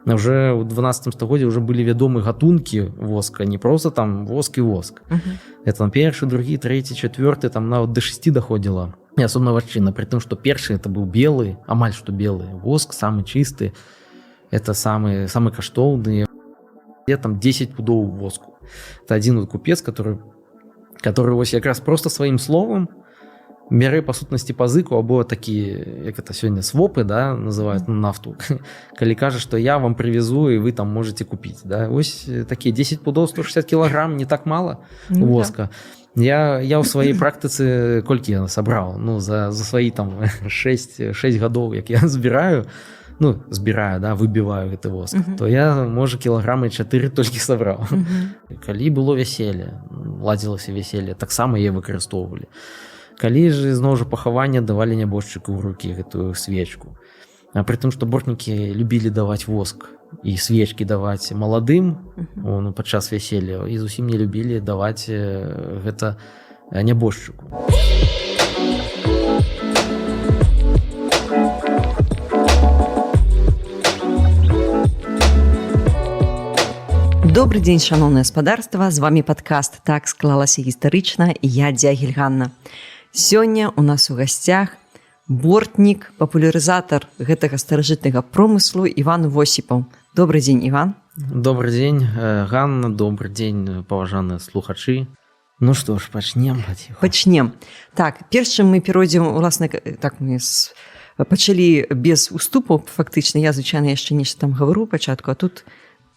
Уже ў 12 стагоддзі уже былі вядомы гатункі воска, не просто там воск і воск. Это там першы, другі, трэці, чацвёрты, там нават до 6 даходзіла. І асобна вашчына, при тым, што першы это быў белы, амаль што белы воск, самы чысты, это самы самы каштоўны. Я там 10 пудоў воску. Это один вот купец, который вось якраз просто сваім словам бярэ па сутнасці пазыку або такі, як это сёння свопы, да, называют, ну, нафту, калі кажа, что я вам привезу и вы там можете купить, да. Ось такія 10 пудоў, 160 кілаграм, не так мало, ну, воска, да. Я ў сваёй практыцы колькі я сабраў, ну, за свои там 6 гадоў, як я збіраю, ну, збіраю, да, выбіваю гэты воск, то я, можа, кілаграмы 4 толькі сабраў. Калі было вяселле, ладзілася вяселле, таксама яе выкарыстоўвалі. Калі ж зноў жа пахаванне, давалі нябожчыку ў рукі гэтую свечку. А пры тым, што бортнікі любілі даваць воск і свечкі даваць маладым, ну, падчас вяселля, і зусім не любілі даваць гэта нябожчыку. Добры дзень, шаноўнае спадарства, з вами падкаст «Так склалася гістарычна» і я, Дзягель Ганна. Сёння у нас у гасцях бортнік, папулярызатар гэтага старажытнага промыслу Іван Восіпаў. Добры дзень, Іван. Добры дзень, Ганна, добры дзень, паважаныя слухачы. Ну што ж, пачнем паціху. Пачнем. Так, перш чым мы перайдзем, уласна, так мы пачалі без уступаў, фактычна, я звычайна яшчэ нешта там гавару пачатку, а тут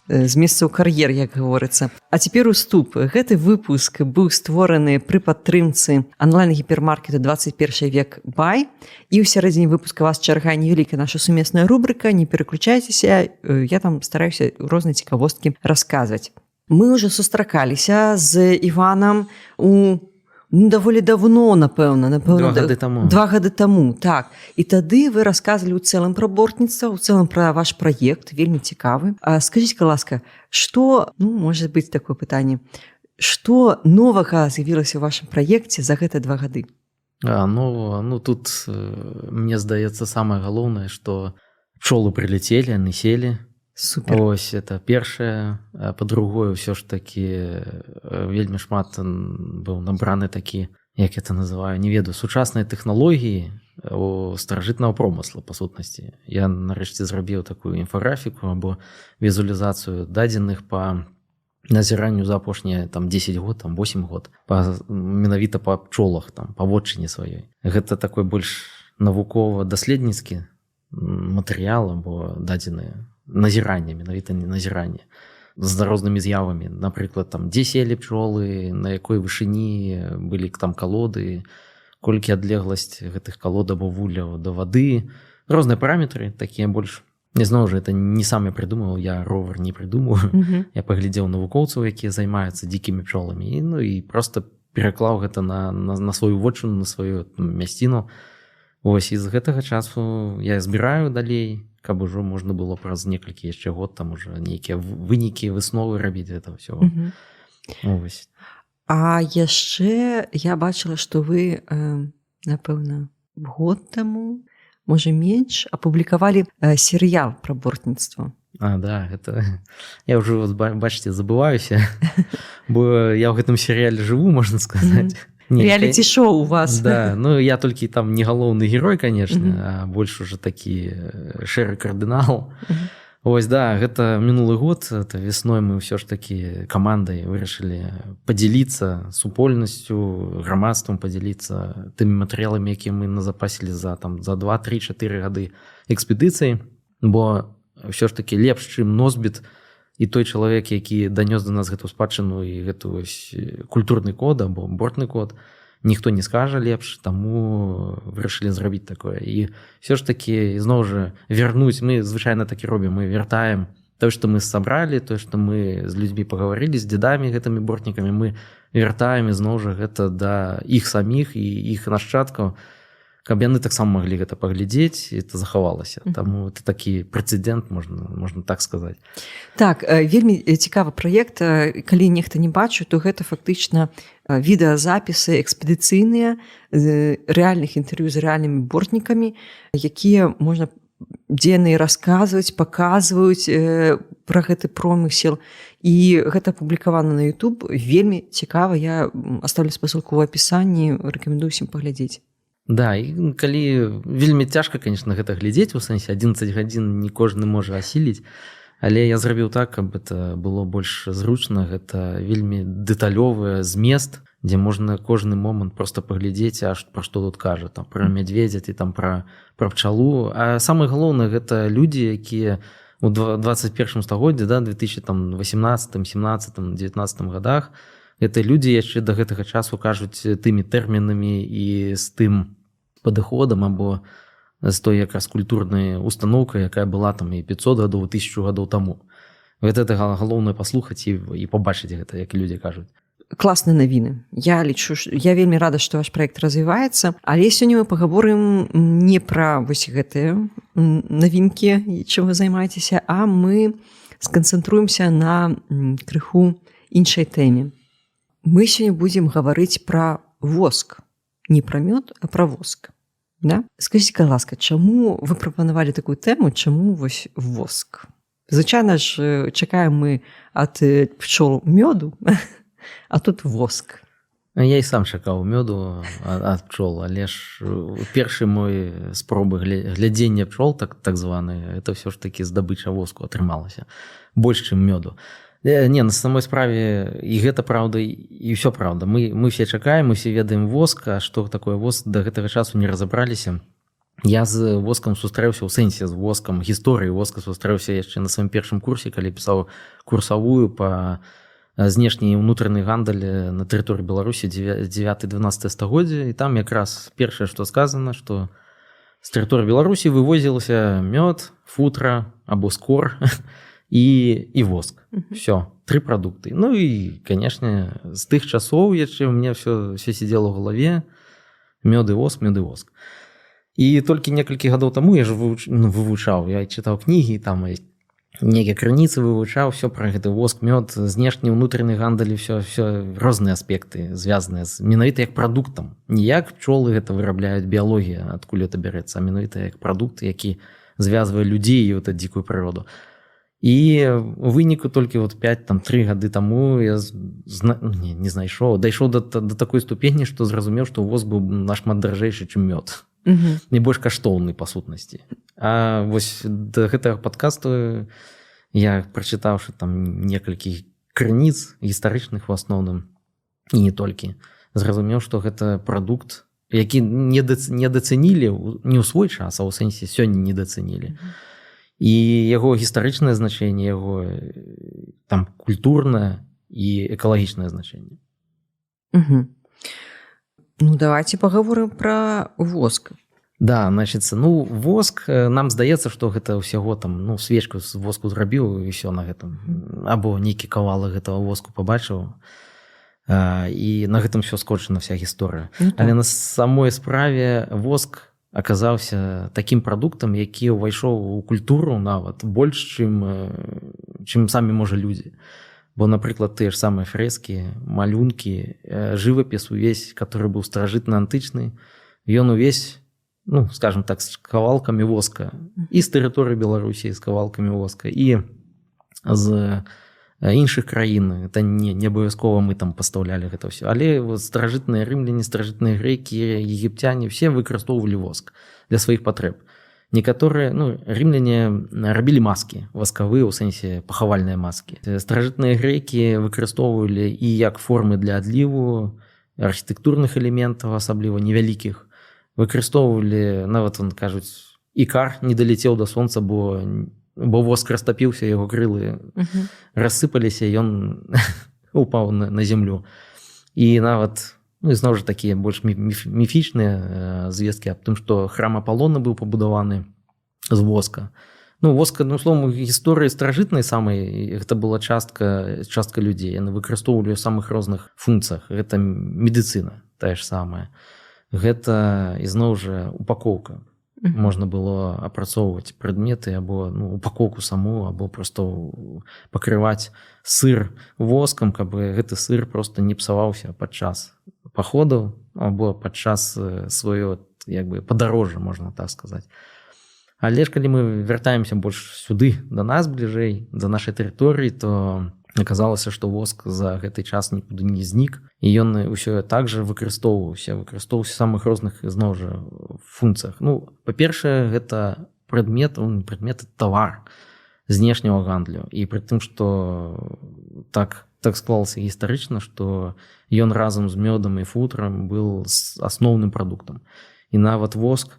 з месца ў кар'ер, як гаворыцца. А цяпер уступ. Гэты выпуск быў створаны пры падтрымцы онлайн-гіпермаркету 21 век бай. І ў сярэдзіне выпуска вас чаргае невялікая наша сумесная рубрыка. Не пераключайцеся, я там стараюся розныя цікавосткі расказваць. Мы ўжо сустракаліся з Іванам у, ну, даволі давно, напэўна, 2 гады таму. 2 гады таму, так. І тады вы расказвалі ў цэлым пра бортніцтва, у цэлым пра ваш праект, вельмі цікавы. А скажыце, ласка, што, ну, можа быць такое пытанне, што новага з'явілася ў вашым праекце за гэтыя 2 гады? Ну, тут, мне здаецца, самае галоўнае, што пчолы прилетели, яны селі. Супер. Ось это першае. А па-другое, ўсё ж такі вельмі шмат быў набраны такі, як это называю, не ведаю, сучасныя тэхналогіі у старажытнага промысла, па сутнасці. Я нарэшце зрабіў такую інфаграфіку або візуалізацыю дадзеных па назіранню за апошнія там 10 год, там 8 год, менавіта па пчолах, там па вотчыне сваёй. Гэта такой больш навукова-даследніцкі матэрыял або дадзеныя назіранне, менавіта не назіранне з рознымі з'явамі, напрыклад, там, дзе селі пчолы, на якой вышыні былі там калоды, колькі адлегласць гэтых калод або вуляў да вады, розныя параметры такія больш. Зноў жа, это не сам я придумал, я ровар не придумаю. Я паглядзеў навукоўцаў, якія займаюцца дзікімі пчоламі, і, ну, і просто пераклаў гэта на сваю вотчыну, на сваю мясціну. Ось, і з гэтага часу я збіраю далей, каб ужо можна было праз некалькі яшчэ год там уже нейкія вынікі, высновы рабіць это ўсё. Ось. А яшчэ я бачыла, што вы, напэўна, год таму, можа менш, апублікавалі серыял пра бортніцтва. А, да, это я ўжо, бачыце, забываюся, бо я ў гэтым серыяле жыву, можна сказаць. Не, реаліці-шоу у вас. Да, ну, я толькі там не галоўны герой, конечно, а больш уже такі шэры кардынал. Ось, да, гэта мінулы год, это весной мы ўсё ж такі камандай вырашылі падзяліцца супольнасцю, грамадствам, падзяліцца тымі матэрыяламі, якія мы назапасілі за там за 2, 3, 4 гады экспедыцыі, бо ўсё ж такі лепш, чым носьбіт і той чалавек, які данёс да нас гэту спадчыну і гэту вось культурны код або бортны код, ніхто не скажа лепш, таму вырашылі зрабіць такое. І все ж такі зноў жа вярнуць, мы звычайна так і робім, мы вяртаем то, што мы сабралі, то, што мы з людзьмі пагаварылі, з дзедамі гэтымі бортнікамі, мы вяртаем ізноў жа гэта да іх саміх і іх нашчадкаў, каб яны таксама маглі гэта паглядзець, і это захавалася. Таму это такі прэцэдэнт, можна так сказаць. Так, вельмі цікавы праект. Калі нехта не бачыў, то гэта фактычна відэазапісы экспедыцыйныя рэальных інтэрв'ю з рэальнымі бортнікамі, якія можна Дзе яны расказваюць, паказваюць пра гэты промысел, і гэта апублікавана на YouTube. Вельмі цікава, я оставлю спасылку ў апісанні, рэкамендую усім паглядзець. Да, і калі вельмі цяжка, конечно, гэта глядзець, у сэнсе 11 гадзін не кожны можа асіліць, але я зрабіў так, каб это было больш зручна. Гэта вельмі дэталёвы змест, дзе можна кожны момант просто паглядзець, аж пра што тут кажа, там пра мядзведзя ці там пра пчалу. А самае галоўнае, гэта людзі, якія у 21 стагоддзі, да, 2018, 17, 19 годах, это людзі яшчэ да гэтага часу кажуць тымі тэрмінамі і з тым падыходам або з той якраз культурнай установкай, якая была там і 500 гадоў, 1000 гадоў таму. Гэта это галоўнае паслухаць і пабачыць гэта, як людзі кажуць. Класныя навіны. Я лічу, я вельмі рада, што ваш праект развіваецца, але сёння мы пагаворым не пра вось гэтыя навінкі, чым вы займаецеся, а мы сканцэнтруемся на крыху іншай тэме. Мы сёння будзем гаварыць пра воск, не пра мёд, а пра воск, да? Скажите, ласка, чаму вы прапанавалі такую тэму, чаму вось воск? Звычайна ж чакаем мы ад пчол мёду, а тут воск. Я і сам чакаў мёду ад пчол, але ж першы мой спробы глядзення пчол, так званы, это ўсё ж таки здабыча воску атрымалася больш, чым мёду. Не, на самой справе і гэта праўда, і ўсё праўда. Мы все чакаем, мы все ведаем воск, а што такое воск, да гэтага часу не разабраліся. Я з воскам сустрэўся, ў сэнсе з воскам, гісторыі воска сустрэўся яшчэ на сваім першым курсе, калі пісаў курсавую по знешні і ўнутраны гандаль на тэрыторыі Беларусі 9-12 стагоддзя, і там якраз першае, што сказана, што з тэрыторыі Беларусі вывозілася мёд, футра або скор і воск. Все тры прадукты. Ну і, конечно, з тых часоў яшчэ у меня все сидело ў галаве: мёд і воск, мёд і воск. І толькі некалькі гадоў таму я ж ну, вывучаў, я чытаў кнігі там, нейкія крыніцы вывучаў, все пра гэты воск, мёд, знешні, унутраны гандалі, все розныя аспекты, звязаныя з менавіта як прадуктам, не як пчолы гэта вырабляюць, біялогія, адкуль это бярэцца, а менавіта як прадукт, які звязвае людзей і вот дзікую прыроду. І у выніку толькі вот 5, там 3 гады таму я не знайшоў, дайшоў да такой ступені, што зразумеў, што воск быў нашмат даражэйшы, чым мёд, не больш каштоўны па сутнасці. А вось да гэтага падкасту я, прачытаўшы там некалькі крыніц гістарычных у асноўным і не толькі, зразумеў, што гэта прадукт, які недэцэнілі не ў свой час, а ў сэнсе сёння недэцэнілі. І яго гістарычнае значэнне, яго там культурнае і экалагічнае значэнне. Ну, давайте паговорым пра воск. Да, значится, ну, воск, нам здаецца, што гэта ўсяго там, ну, свечку з воску зрабіў, і ўсё на гэтым, або нейкі кавалак гэтага воску пабачыў, і на гэтым все скончана, вся гісторыя. Ну, так. Але на самой справе воск аказаўся такім прадуктам, які ўвайшоў у культуру нават больш, чым самі, можа, людзі. Бо, напрыклад, тыя ж самыя фрэскі, малюнкі, жывапіс увесь, который быў старажытны антычны, ён увесь, ну, скажем так, з кавалкамі воска і з тэрыторыі Беларусі з кавалкамі воска, і з іншых краін. Это не абавязкова мы там пастаўлялі гэта ўсё, але вот старажытныя рымляне, старажытныя грэкі, егіпцяне, все выкарыстоўвалі воск для сваіх патрэб. Некаторыя, ну, рымляне рабілі маскі васкавыя, у сэнсе пахавальныя маскі. Старажытныя грэкі выкарыстоўвалі і як формы для адліву архітэктурных элементаў, асабліва невялікіх, выкарыстоўвалі нават, он кажуць, Ікар не даляцеў да сонца, бо воск растапіўся, яго крылы рассыпаліся, ён упаў на зямлю. І нават, ну, ізноў жа такія больш міфічныя звесткі аб тым, што храм Апалона быў пабудаваны з воска. Ну, воска, ну, словом, гісторыі старажытнай самай гэта была частка людзей, яны выкарыстоўвалі ў самых розных функцыях. Гэта медыцына тая ж самая, гэта ізноў жа упакоўка. Можна было апрацоўваць прадметы або, ну, упакоўку саму, або просто пакрываць сыр воскам, каб гэты сыр просто не псаваўся падчас паходаў або падчас сваё як бы падарожжа, можна так сказаць. Але ж калі мы вяртаемся больш сюды, да нас бліжэй, да нашай тэрыторыі, то аказалася, што воск за гэты час нікуды не знік, і ён усё так же выкарыстоўваўся самых розных, зноў жа, функцыях. Ну, па-першае, гэта прадмет, он прадмет, тавар знешняго гандлю, і пры тым, што так склалася гістарычна, што ён разам з мёдам і футрам был асноўным прадуктам, і нават воск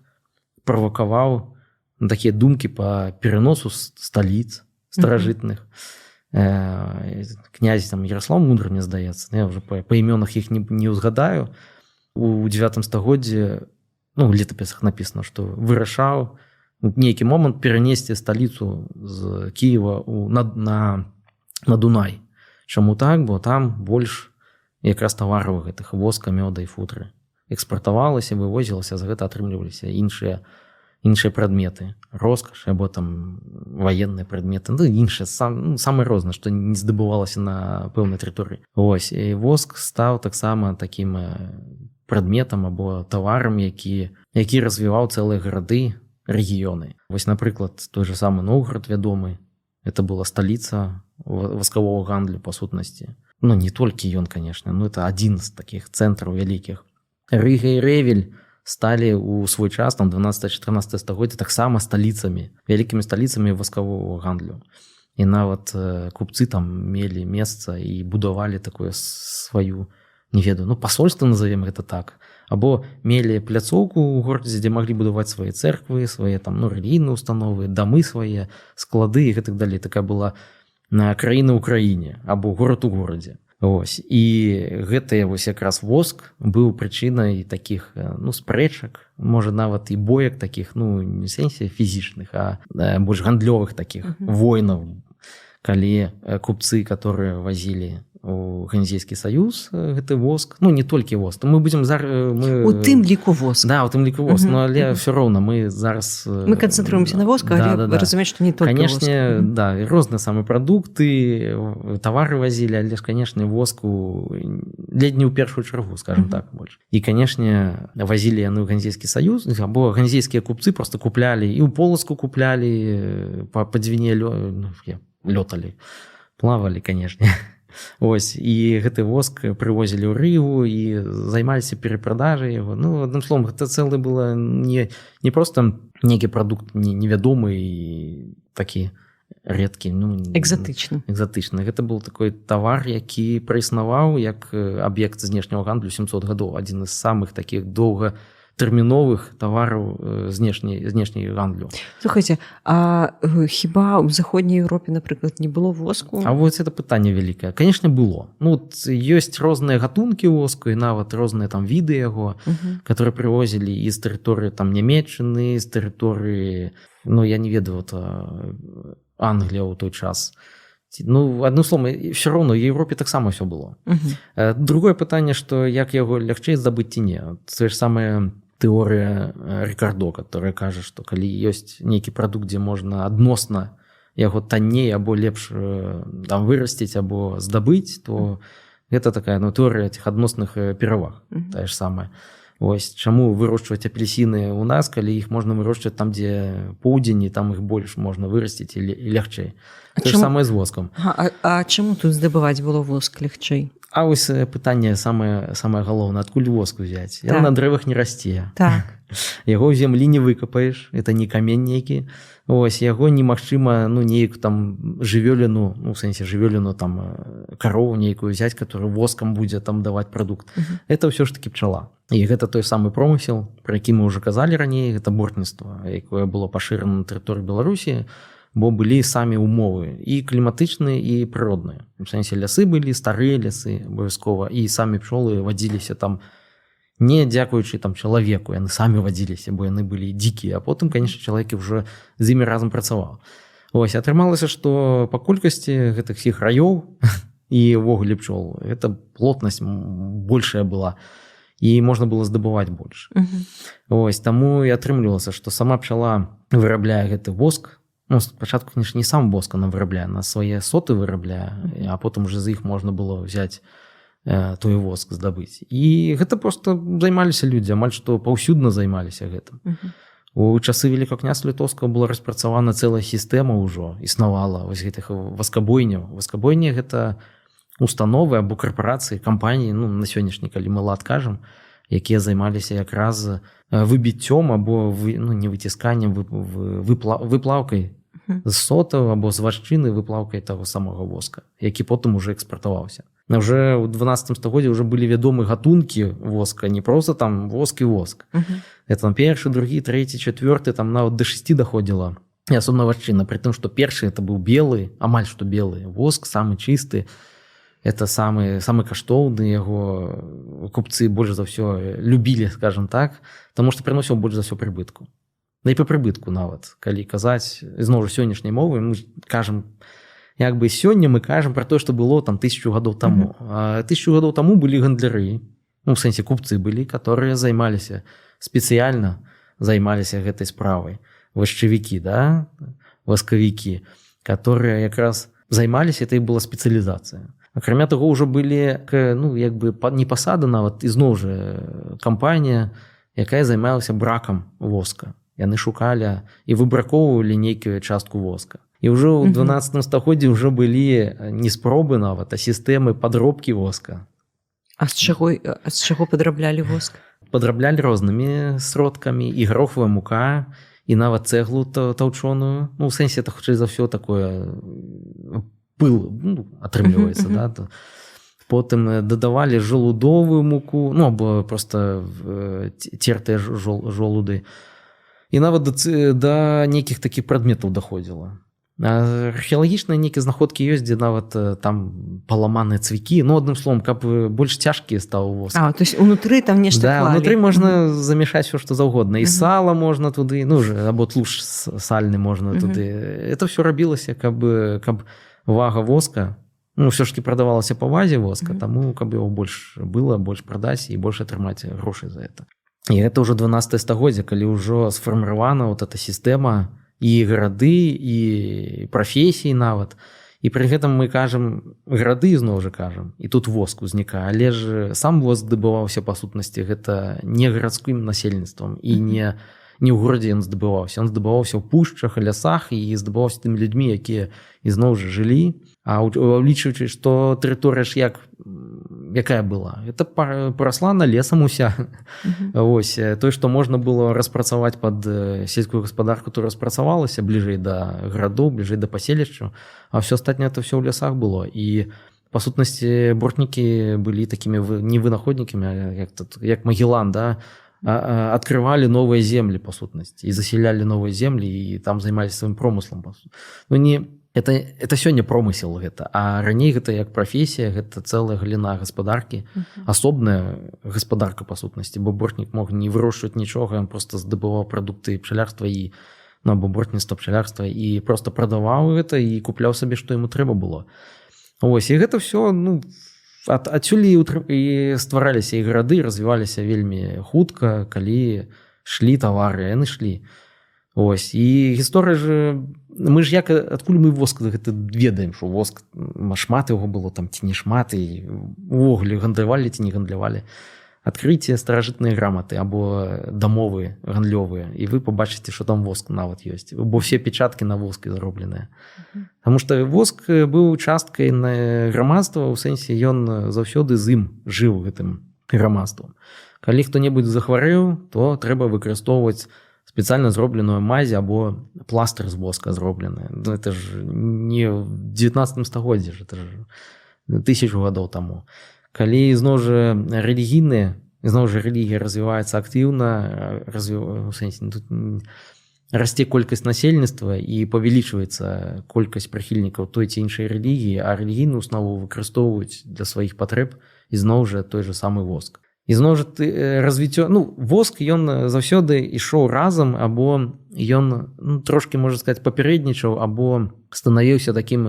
правакаваў на такія думкі по пераносу сталіц старажытных. Князь там Ярослав Мудры, мне здаецца, я уже па імёнах іх не ўзгадаю, у 9 стагоддзі, ну, у летапісах написано, что вырашаў у нейкі момант перанесці сталіцу з Кіева на Дунай. Чаму так? Бо там больш якраз тавараў гэтых, воска, мёда і футры, экспартавалася, вывозілася, за гэта атрымліваліся іншыя прадметы роскашы або там ваенныя прадметы, ну, іншыя ну, самае рознае, што не здабывалася на пэўнай тэрыторыі. Ось, і воск стаў таксама такім прадметам або таварам, які развіваў цэлыя гарады, рэгіёны. Вось, напрыклад, той же самы Новгород вядомы, это была сталіца васкавого гандлю па сутнасці. Ну, не толькі ён, конечно, но это адзін з такіх цэнтраў вялікіх. Рыга і Рэвель сталі ў свой час, там 12-14 стагоддзя, таксама сталіцамі, вялікімі сталіцамі васкавого гандлю, і нават купцы там мелі месца і будавалі такое сваю, не ведаю, ну, посольство, назовем гэта так, або мелі пляцоўку ў горадзе, дзе маглі будаваць свае церквы, свае там, ну, рэлігійныя установы, дамы свае, склады і гэтак далей. Такая была на краіна ў краіне або горад у горадзе. Ось, і гэтыя вось якраз воск быў прычынай такіх, ну, спрэчак, можа, нават і боек такіх, ну, не сэнсе фізічных, а больш гандлёвых такіх войнаў, калі купцы, которые вазілі у Ганзейскі саюз гэты воск, ну, не толькі воск, мы будзем зараз мы У тым ліку воск. Да, у тым ліку воск, но але все роўна мы зараз Мы канцэнтруемся на воску, да, але да. разумець, што не толькі Конечно, воск. Да, розныя самыя прадукты, тавары вазілі, але ж, конечно, воску ледзь не ў першую чаргу, скажем так, больш. І, конечно, вазілі яны ў Ганзейскі саюз, або ганзейскія купцы просто куплялі, і ў Полацку куплялі, па Дзвіне ну, лёталі, плавалі, конечно. Ось, і гэты воск прывозілі ў Рыгу і займаліся перапродажай яго. Ну, адным словом, гэта цэлы было не просто нейкі прадукт невядомы і такі рэдкі, ну, Экзатычны. Экзатычны. Гэта был такой тавар, які праіснаваў як аб'ект знешняго гандлю 700 гадоў, адзін з самых такіх доўгатэрміновых тавараў знешняй гандлю. Слухайте, а хіба ў Заходняй Еўропе, напрыклад, не было воску? А вот это пытанне вялікае. Конечно, было. Ну, вот ёсць розныя гатункі воску і нават розныя там віды яго, которые прывозілі і з тэрыторыі там Нямеччыны, з тэрыторыі, ну, я не ведаю, вот, Англія ў той час. Ну, адным словом, все роўно ў Еўропе таксама ўсё было. Другое пытанне, што як яго лягчэй здабыць ці не. Тое ж самае тэорыя Рыкардо, которая кажа, што калі ёсць нейкі прадукт, дзе можна адносна яго танней або лепш там вырасціць або здабыць, то гэта такая, ну, тэорыя этих адносных пераваг. Тая ж самая. Вось чаму вырошчваць апельсіны у нас, калі іх можна вырошчваць там, дзе поўдзень, і там іх больш можна вырасціць і лягчэй. А То ж самае з воскам. Ага, а чаму тут здабываць было воск лягчэй? А вось пытанне самае галоўнае: адкуль воск узяць? Ён на дрэвах не расце. Яго ў зямлі не выкапаеш, это не камень нейкі. Ось, яго немагчыма, ну, неяк там жывёліну, ну, в сэнсе жывёліну, там карову нейкую взять, который воскам будзе там даваць прадукт. Это ўсё ж таки пчала. І гэта той самы промысел, про які мы уже казалі раней, гэта бортніцтва, якое было пашырана на тэрыторыі Беларусі, бо былі самі умовы і кліматычныя, і прыродныя. У сэнсе, лясы былі, старыя лясы абавязкова, і самі пчолы вадзіліся там не дзякуючы там чалавеку, яны самі вадзіліся, бо яны былі дзікія, а потым, конечно, чалавек уже з імі разам працаваў. Ось, атрымалася, што па колькасці гэтых всех раёў і ўвогуле пчол, это плотнасць большая была, і можна было здабываць больш. Ось, таму і атрымлівалася, што сама пчала вырабляе гэты воск. Ну, спачатку, конечно, не сам воск она вырабляе, на свае соты вырабляе, а потым уже з іх можна было взять той воск здабыць. І гэта просто займаліся людзі, амаль што паўсюдна займаліся гэтым. У часы Вялікага Княства Літоўскага была распрацавана цэлая сістэма, ўжо існавала вось гэтых васкабойняў. Васкабойні — гэта установы або карпарацыі, кампаніі, ну, на сённяшні, калі мы лад кажам, якія займаліся якраз выбіццём або ну, не выцісканнем, выплаўкай з сотаў або з вашчыны, выплаўкай таго самага воска, які потым уже экспартаваўся. Уже ў 12 стагоддзі уже былі вядомы гатункі воска, не просто там воск і воск. Это там першы, другі, трэці, чацвёрты, там нават до шести доходзіла. І асобна вашчына, при том, что першы — это быў белы, амаль што белы воск, самы чысты, это самы каштоўны, яго купцы больш за ўсё любілі, скажем так, потому что прыносіў больш за ўсё прыбытку. Да і па прыбытку нават, калі казаць зноў жа сённяшняй мовы, мы кажам, як бы сёння мы кажам про то, что было там 1000 гадоў таму. 1000 гадоў таму былі гандляры, ну, в сэнсе купцы былі, которые займаліся, спецыяльна займаліся гэтай справай, вашчавікі, да, васкавікі, которые якраз займаліся, это і была спецыялізацыя. Акрамя таго, ўжо былі, ну, як бы не пасады нават, ізноў жа кампанія, якая займалася бракам воска. Яны шукалі і выбракоўвалі нейкую частку воска. І ўжо ў 12 стагоддзі ўжо былі не спробы нават, а сістэмы падробкі воска. А з чаго падраблялі воск? Падраблялі рознымі сродкамі: і гарохавая мука, і нават цэглу таўчоную. Ну, у сэнсе, это хутчэй за ўсё такое пыл, ну, атрымліваецца, да, то. Потым дадавалі жалудовую муку, ну, або просто цертыя жолуды, і нават да нейкіх такіх прадметаў даходзіла. Археалагічныя нейкія знаходкі ёсць, дзе нават там паламаныя цвікі, ну, адным словом, каб больш цяжкі стаў воск. А, то есть унутры там нешта Да, клалі. Унутры можна замешаць все што заўгодна, і сала можна туды, ну же, або тлушч сальны можна туды. Это все рабілася, каб вага воска, ну, все ж таки прадавалася па вазе воска, таму каб его больш было, больш прадаць і больш атрымаць грошай за это. І гэта ўжо 12 стагоддзя, калі ўжо сфарміравана вот эта сістэма і гарады, і прафесіі нават. І пры гэтым мы кажам гарады, зноў жа кажам, і тут воск узнікае, але ж сам воск здабываўся, па сутнасці, гэта не гарадскім насельніцтвам і не ў горадзе ён здабываўся, он здабываўся ў пушчах, лясах і здабываўся тымі людзьмі, якія ізноў жа жылі. А ўлічваючы, што тэрыторыя ж як якая была, это парасла на лесам уся. Вось той, што можна было распрацаваць пад сельскую гаспадарку, то распрацавалася бліжэй да гарадоў, бліжэй да паселішчаў, а все астатняе — это все ў лясах было. І па сутнасці бортнікі былі такімі не вынаходнікамі, а як тут, як Магелан, да, открывалі новыя землі, па сутнасці, і заселялі новыя землі, і там займаліся сваім промыслам. Ну, не это сёння промысел гэта, а раней гэта як прафесія, гэта цэлая галіна гаспадаркі, асобная гаспадарка, па сутнасці, бо бортнік мог не вырошчваць нічога, ён просто здабываў прадукты пчалярства і, ну, або бортніцтва, пчалярства, і просто прадаваў гэта і купляў сабе, што яму трэба было. Ось, і гэта все, ну, адсюль і ствараліся і гарады, развіваліся вельмі хутка, калі шлі тавары, яны шлі. Ось, і гісторыя же, мы ж як, адкуль мы воск гэта ведаем, що воск шмат яго было там ці не шмат, і увогуле гандлявалі ці не гандлявалі? Адкрыце старажытныя граматы або дамовы гандлёвыя, і вы пабачыце, що там воск нават ёсць, бо все печаткі на воске зробленыя. Таму что воск быў часткай на грамадства, у сэнсе ён заўсёды з ім жыў, гэтым грамадствам. Калі хто-небудзь захварэў, то трэба выкарыстоўваць спецыяльна зробленую мазь або пластыр з воска зроблены. Ну, это ж не в 19 стагоддзі ж, это ж 1000 гадоў таму. Калі зноў жа рэлігійныя, зноў жа рэлігія развіваецца актыўна, у сэнсе, тут расце колькасць насельніцтва і павялічваецца колькасць прыхільнікаў той ці іншай рэлігіі, а рэлігійную установу выкарыстоўваюць для сваіх патрэб ізноў жа той же самы воск. Ізноў жа ты развіццё, ну, воск ён заўсёды ішоў разам, або ён, ну, трошки, можна сказать, папярэднічаў або станавіўся такім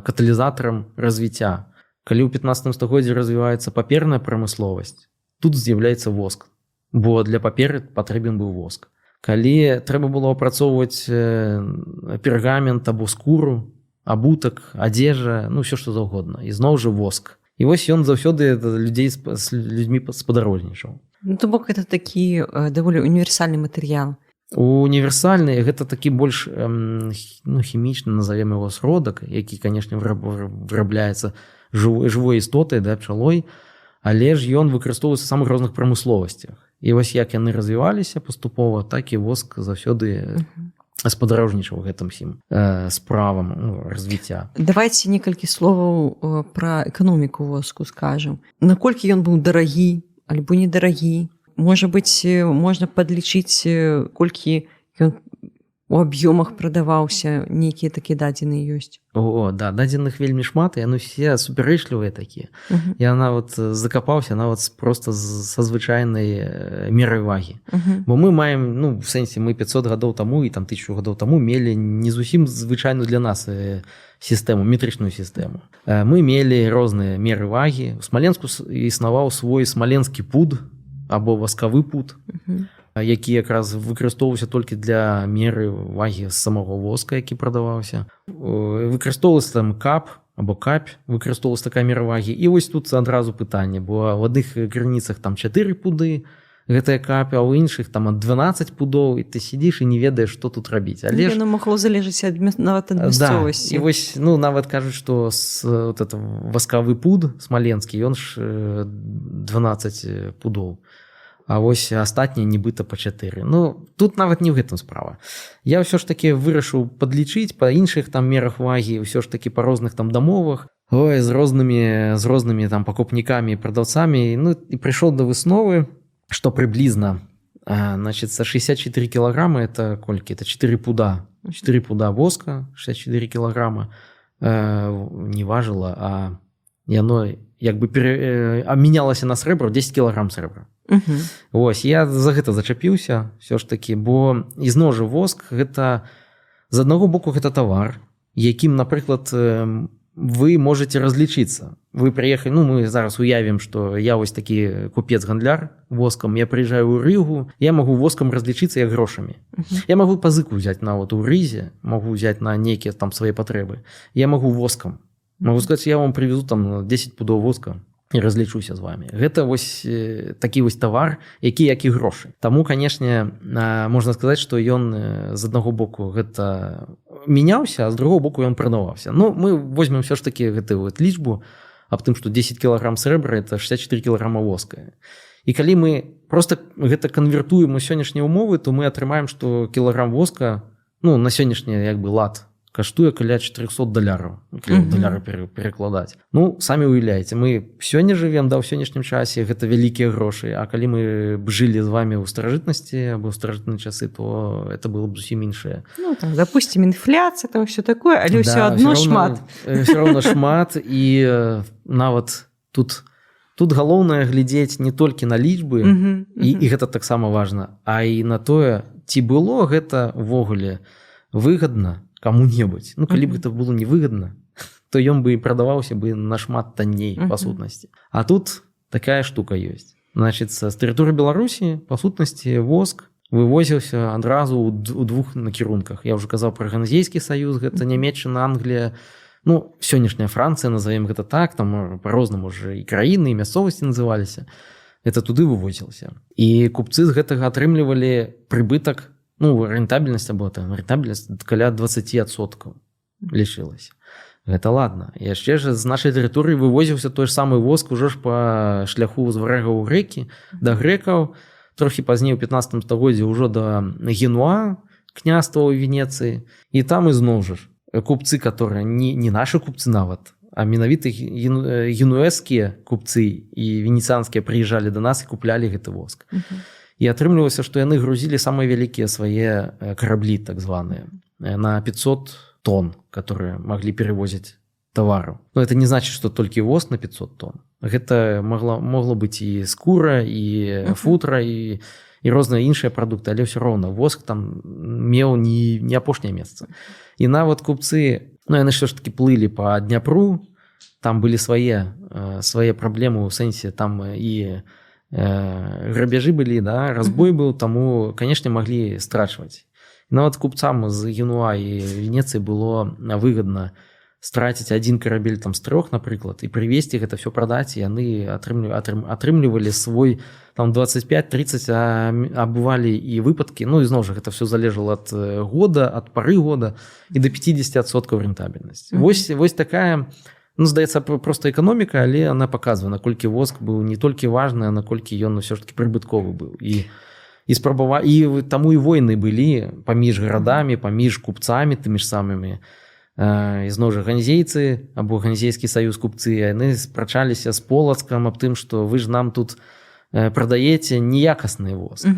каталізатарам развіцця. Калі ў 15 стагоддзі развіваецца паперная прамысловасць, тут з'яўляецца воск, бо для паперы патрэбен быў воск. Калі трэба было апрацоўваць пергамент або скуру, абутак, адзежа, ну, все што заўгодна, ізноў жа воск. І вось ён заўсёды людзей з людзьмі спадарожнічаў. Ну, то бок это такі даволі універсальны матэрыял. Універсальны — гэта такі больш ну, хімічны, назовем его, сродак, які, конечно, вырабляецца жывой істотай, да, пчалой, але ж ён выкарыстоўваецца самых розных прамысловасцях. І вось як яны развіваліся паступова, так і воск заўсёды спадарожнічаў гэтым усім справам, ну, развіцця. Давайте некалькі словаў пра эканоміку воску скажем, наколькі ён быў дарагі альбо недарагі. Можа быть, можна падлічыць, колькі ён у аб'ёмах прадаваўся, нейкія такія дадзеныя ёсць? О, да, дадзеных вельмі шмат, і яны все супярэчлівыя такія. Я нават закапаўся нават просто са звычайнай мерай вагі. Бо мы маем, ну, в сэнсе, мы 500 гадоў таму і там 1000 гадоў таму мелі не зусім звычайную для нас сістэму, метрычную сістэму. Мы мелі розныя меры вагі. У Смаленску існаваў свой смаленскі пуд або васкавы пуд, які якраз выкарыстоўваўся толькі для меры вагі самого воска, які прадаваўся. Выкарыстоўвалася там кап або капь, выкарыстоўвалася такая мера вагі. І вось тут адразу пытанне, бо ў адных крыніцах там 4 пуды гэтая капя, а ў іншых там ад 12 пудоў, і ты сидзіш і не ведаеш, што тут рабіць. Але ж яно магло залежыць ад нават ад мясцовасці. Да, і вось, ну, нават кажуць, што вот это васкавы пуд смаленскі, ён ж 12 пудоў, а вось астатнія нібыта па 4. Ну, тут нават не ў гэтым справа. Я ўсё ж таки вырашыў падлічыць па іншых там мерах вагі, ўсё ж таки па розных там дамовах, ой, з рознымі там пакупнікамі і прадаўцамі, ну і прыйшоў да высновы, што прыблізна, значит, 64 кілаграмы — это колькі? Это 4 пуда. 4 пуда воска, 64 кілаграма, не важыла, а яно як бы абмянялася на срэбро, 10 кілаграм срэбра. Вось я за гэта зачапіўся все ж таки, бо ізноў жа воск — гэта з аднаго боку гэта тавар, якім, напрыклад, вы можете разлічыцца. Вы прыехалі, ну, мы зараз уявім, что я вось такі купец, гандляр воскам, я прыязджаю ў Рыгу, я магу воскам разлічыцца як грошамі. Я магу пазыку взять нават у Рызе, магу взять на нейкія там свае патрэбы. Я магу воскам, могу сказать: «Я вам привезу там 10 пудоў воска і разлічуся з вами». Гэта вось такі вось тавар, які як і грошы. Таму, канешне, можна сказаць, что ён з аднаго боку гэта мяняўся, а з другого боку ён прадаваўся. Ну, мы возьмем все ж таки гэтую вот лічбу аб тым, что 10 кілаграм срэбра — это 64 кілаграма воска. І калі мы просто гэта канвертуем у сённяшнія умовы, то мы атрымаем, что кілаграм воска, ну, на сённяшні як бы лад, каштуе каля 400 даляраў, даляры перакладаць. Ну, самі уяўляеце, мы сёння жывем, да, ў сённяшнім часе гэта вялікія грошы, а калі мы б жылі з вами ў старажытнасці або ў старажытныя часы, то это было б зусім іншае. Ну, там, допустим, інфляцыя, там все такое, але ўсё Да, адно всё равно, шмат. Все равно шмат. І нават тут галоўнае глядзець не толькі на лічбы, і гэта таксама важна, а і на тое, ці было гэта увогуле выгадна каму-небудзь. Ну, калі б гэта было невыгадна, то ён бы і прадаваўся бы нашмат танней па сутнасці. А тут такая штука ёсць. Значит, з тэрыторыі Беларусі па сутнасці воск вывозіўся адразу ў двух накірунках. Я уже казаў пра Ганзейскі саюз, гэта Нямеччына, Англія, ну, сённяшняя Францыя, назовем гэта так, там по-рознаму уже і краіны, і мясцовасці называліся. Это туды вывозілася, і купцы з гэтага атрымлівалі прыбытак, ну, рентабельнасць або там рентабельнасць каля 20% лічылася. Гэта ладно, яшчэ ж з нашай тэрыторыі вывозіўся той ж самы воск ужо ж па шляху з варэгаў у грэкі, да грэкаў, трохі пазней, у 15 стагоддзі, ўжо да Генуа, княства ў Венецыі. І там ізноў жа ж купцы, которые не наши купцы нават, а менавіта генуэзскія купцы і венецыянскія прыязджалі до нас і куплялі гэты воск. І атрымлівалася, што яны грузілі самыя вялікія свае караблі, так званыя, на 500 тонн, которые могли перевозить товару. Но это не значит, что толькі воск на 500 тонн. Гэта могло быть і скура, і футра, і розныя іншыя прадукты, але ўсё роўна воск там меў не апошняе месца. І нават купцы, ну, яны ўсё ж таки плылі по Дняпру, там былі свае праблемы, ў сэнсе, там і грабяжы былі, да, разбой быў, таму, канешне, маглі страчваць. Нават купцам з Генуа і Венецыі было выгадна страціць один карабель там з трох, напрыклад, і прывезці гэта все прадаць, яны атрымлівалі свой там 25-30, а бывалі і выпадкі, ну, ізноў жа, гэта все залежала ад года, ад пары года, і до 50% рентабельнасць. Вось такая, ну, здаецца, просто эканоміка, але она показвае, наколькі воск быў не толькі важны, а наколькі ён усё ж таки прыбытковы быў. І спрабава, і таму і войны былі паміж гарадамі, паміж купцамі тымі ж самымі. Ізноў жа, ганзейцы або Ганзейскі саюз, купцы, яны спрачаліся з Полацкам аб тым, што вы ж нам тут прадаеце неякасны воск,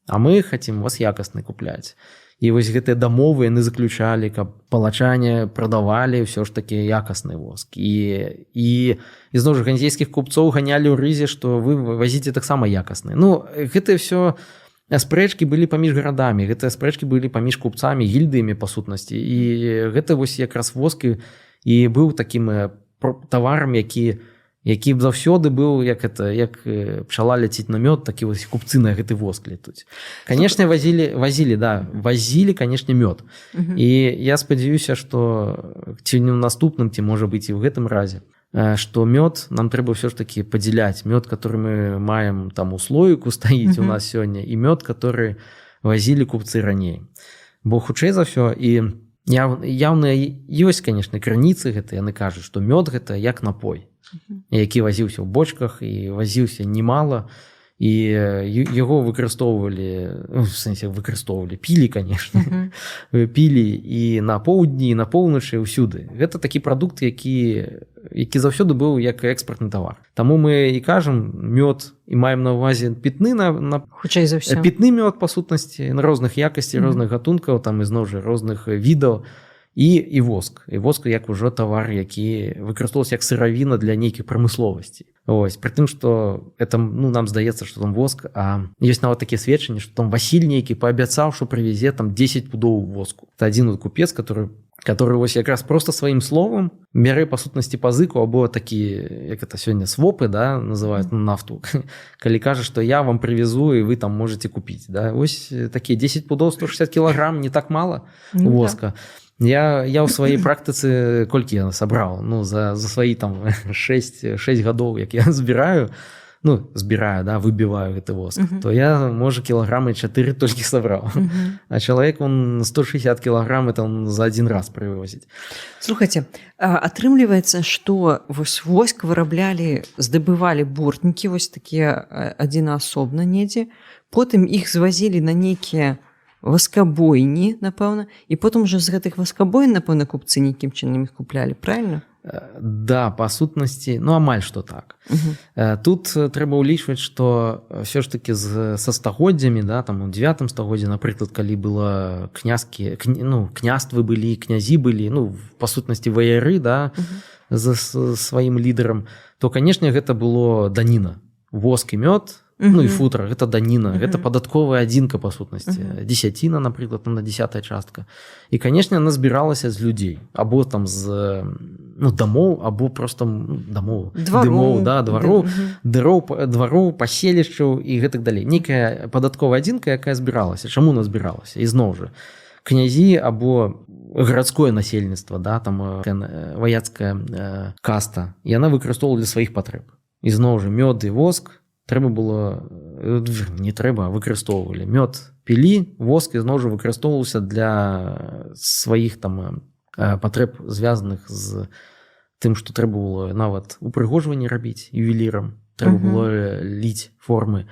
а мы хотим вас якасны купляць. І вось гэтыя дамовы яны заключалі, каб палачане прадавалі ўсё ж таки якасны воск. І ізноў жа, ганзейскіх купцоў ганялі ў рызе, што вы вазіце таксама якасны. Ну, гэта все спрэчкі былі паміж гарадамі, гэтыя спрэчкі былі паміж купцамі, гільдыямі, па сутнасці. І гэта вось якраз воск і быў такім таварам, які б заўсёды быў, як это, як пчала ляціць на мёд, такі вось купцы на гэты воск летуць. Канешне, вазілі, да, вазілі, канешне, мёд. І я спадзяюся, что ці не ў наступным, ці, можа быць, і ў гэтым разе, что мёд нам трэба ўсё ж таки падзяляць: мёд, который мы маем там у слоіку стаіць у нас сёння, і мёд, который вазілі купцы раней. Бо хутчэй за ўсё, і яўныя ёсць, конечно, крыніцы гэта, яны кажуць, что мёд — гэта як напой, які вазіўся ў бочках і вазіўся немало, і яго выкарыстоўвалі, ну, в сэнсе выкарыстоўвалі, пілі, конечно, пілі і на поўдні, і на поўначы, ўсюды. Гэта такі прадукт, які заўсёды быў як экспартны тавар. Таму мы і кажам мёд і маем на ўвазе пітны на Хутчэй за ўсё. пітны мёд, па сутнасці, на розных якасцей, розных гатункаў там, ізноў жа, розных відаў, і воск як ужо тавар, які выкарыстоўваўся як сыравіна для нейкіх прамысловасці. Ось, пры тым что это, ну, нам здаецца, что там воск, а ёсць нават такія сведчанні, что там Васіль нейкі паабяцаў, что прывязе там 10 пудоў воску. Это один вот купец, который вось якраз просто сваім словом бярэ, па сутнасці, пазыку, або такі, як это сёння, свопы, да, называют, ну, нафту, калі кажа, что я вам привезу і вы там можете купить, да. Ось такія 10 пудоў, 160 кілаграм, не так мало. Ну, воска. Я ў сваёй практыцы колькі я сабраў, ну, за свае там 6 гадоў, як я збіраю, ну, збіраю, да, выбіваю гэты воск, то я, можа, кілаграмы 4 толькі сабраў. А чалавек он 160 кілаграм это он за один раз прывозіць. Слухайте, атрымліваецца, што вось воск выраблялі, здабывалі бортнікі, вось такія адзінаасобна недзе, потым іх звазілі на нейкія васкабойні, напэўна, і потым уже з гэтых васкабоін, напэўна, купцы нейкім чынам іх куплялі, правильно? Да, па сутнасці, ну, амаль што так. Тут трэба ўлічваць, што ўсё ж таки са стагоддзямі, да, там у 9 стагоддзі, напрыклад, калі было князкі, ну, княствы былі, князі былі, ну, па сутнасці, ваяры, да, за сваім лідарам, то, канешне, гэта было даніна. Воск і мёд, ну і футра, гэта даніна, гэта падатковая адзінка, па сутнасці, дзесяціна, напрыклад, ну, на десятая частка. І, канешне, она збіралася з людзей або там з, ну, дамоў, або просто, ну, дамоў, Двароў. дымоў, да, двароў, двароў, паселішчаў і гэтак далей. Нейкая падатковая адзінка, якая збіралася. Чаму она збіралася? Ізноў жа, князі або гарадское насельніцтва, да, там ваяцкая каста, яна выкарыстоўвала для сваіх патрэб. Ізноў жа, мёд і воск трэба было, не трэба, а выкарыстоўвалі. Мёд пілі, воск, ізноў жа, выкарыстоўваўся для сваіх там патрэб, звязаных з тым, што трэба было нават упрыгожванне рабіць ювелірам, трэба было ліць формы,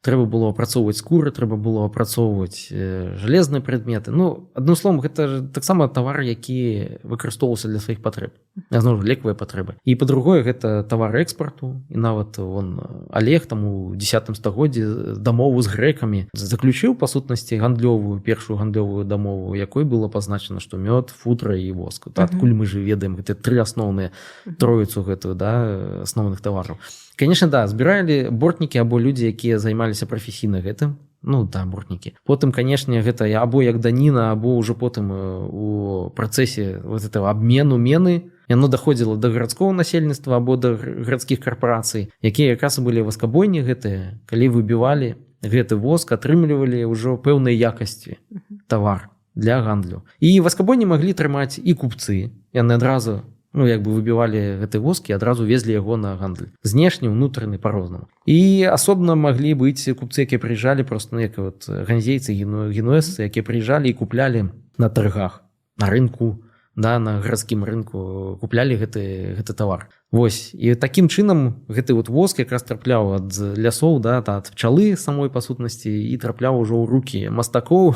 трэба было апрацоўваць скуры, трэба было апрацоўваць жалезныя прадметы. Ну, адным словом, гэта ж таксама тавар, які выкарыстоўваўся для сваіх патрэб, зноў жа, лекавыя патрэбы. І па-другое, гэта тавар экспарту, і нават вон Олег там у 10 стагоддзі дамову з грэкамі заключыў, па сутнасці, гандлёвую, першую гандлёвую дамову, якой было пазначана, што мёд, футра і воск. Адкуль мы же ведаем гэтыя тры асноўныя, троіцу гэтую, да, асноўных тавараў. Конечно, да, збіралі бортнікі або людзі, якія займаліся прафесійна гэтым, ну да, бортнікі. Потым, канешне, гэта або як даніна, або ўжо потым у працэсе вот этого абмену мены яно даходзіла да гарадскога насельніцтва або да гарадскіх карпорацый, якія якраз і былі васкабойні гэтыя, калі выбівалі гэты воск, атрымлівалі ўжо пэўнай якасці тавар для гандлю. І васкабойні маглі трымаць і купцы, яны адразу Ну, як бы выбівалі гэты воск і адразу везлі яго на гандаль. Знешні, унутраны по-рознаму. І асобна маглі быць купцы, якія прыязджалі просто, ну, як вот ганзейцы, генуэзцы, якія прыязджалі і куплялі на торгах, на рынку, да, на гарадскім рынку куплялі гэты тавар. Вось, і такім чынам гэты вот воск якраз трапляў ад лясоў, да, ад пчалы самой па сутнасці, і трапляў ужо ў рукі мастакоў.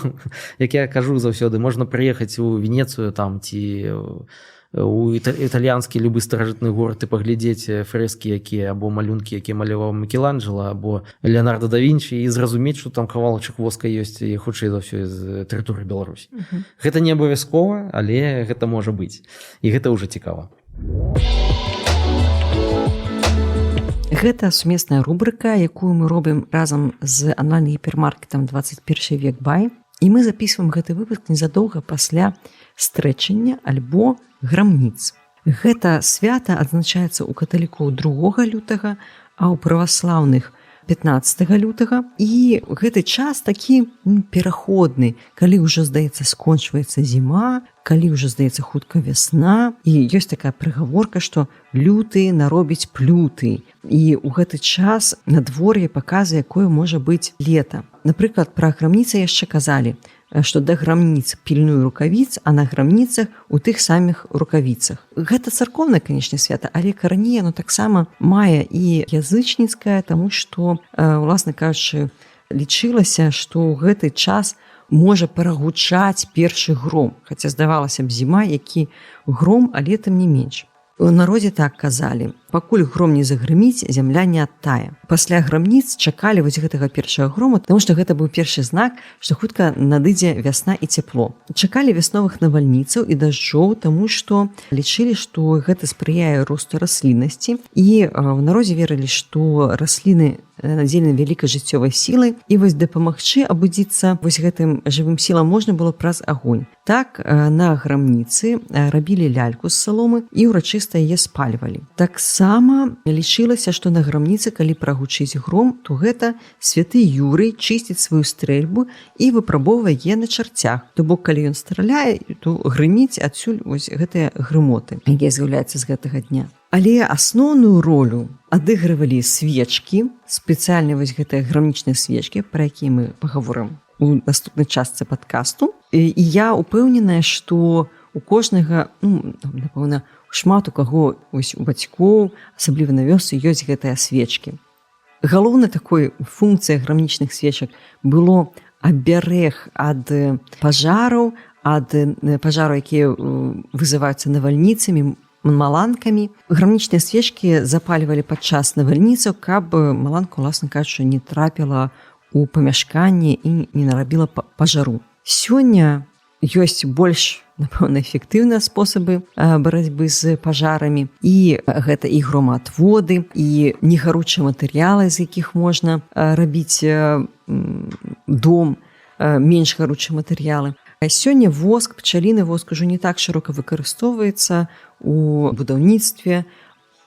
Як я кажу заўсёды, можна прыехаць у Венецыю там ці у італьянскі любы старажытны горад і паглядзець фрэскі, якія, або малюнкі, якія маляваў Мікеланджела або Леонардо да Вінчі, і зразумець, што там кавалачак воска ёсць і хутчэй за ўсё з тэрыторыі Беларусі. Гэта не абавязкова, але гэта можа быць, і гэта ўжо цікава. Гэта сумесная рубрыка, якую мы робім разам з онлайн-гіпермаркетам 21 век бай. І мы записываем гэты выпуск незадоўга пасля стрэчання альбо грамніц. Гэта свята адзначаецца ў каталікоў 2 лютага, а ў праваслаўных 15 лютага. І гэты час такі пераходны, калі ўжо, здаецца, скончваецца зіма, калі ўжо, здаецца, хутка вясна. І ёсць такая прыгаворка, што люты наробіць плюты. І ў гэты час надвор'е паказвае, якое можа быць лета. Напрыклад, пра грамніцы яшчэ казалі, што да грамніц пільную рукавіц, а на грамніцах у тых самых рукавіцах. Гэта царкоўнае, канечне, свята, але карані яно таксама мае і язычніцкае, таму што, уласна кажучы, лічылася, што ў гэты час можа прагучаць першы гром. Хаця, здавалася б, зіма, які гром, але тым не менш. У народзе так казалі: пакуль гром не загрыміць, зямля не адтае. Пасля грамніц чакалі вось гэтага першага грому, таму што гэта быў першы знак, што хутка надыдзе вясна і цяпло. Чакалі вясновых навальніцаў і дажджоў, таму што лічылі, што гэта спрыяе росту расліннасці. І ў народзе верылі, што расліны надзелены вялікай жыццёвай сілай, і вось дапамагчы абудзіцца вось гэтым жывым сілам можна было праз агонь. Так, на грамніцы рабілі ляльку з саломы і ўрачыста яе спальвалі. Таксама лічылася, што на грамніцы, калі прагучыць гром, то гэта святы Юрый чысціць сваю стрэльбу і выпрабоўвае яе на чарцях. То бок, калі ён страляе, то грыміць, адсюль вось гэтыя грымоты, якія з'яўляюцца з гэтага дня. Але асноўную ролю адыгрывалі свечкі, спецыяльныя вось гэтыя грамнічныя свечкі, пра якія мы пагаворым у наступнай частцы падкасту. І я упэўненая, што у кожнага, ну, напэўна, шмат у каго вось у бацькоў, асабліва на вёсцы, ёсць гэтыя свечкі. Галоўнай такой функцыяй грамнічных свечак было абярэг ад пажараў, ад пажараў, якія вызываюцца навальніцамі, маланкамі. Грамнічныя свечкі запальвалі падчас навальніцаў, каб маланка, уласна кажучы, не трапіла у памяшканне і не нарабіла пажару. Сёння ёсць больш, напэўна, эфектыўныя спосабы барацьбы з пажарамі. І гэта і громаатводы, і негаручыя матэрыялы, з якіх можна рабіць дом, менш гаручыя матэрыялы. Сёння воск, пчаліны воск ужо не так шырока выкарыстоўваецца у будаўніцтве,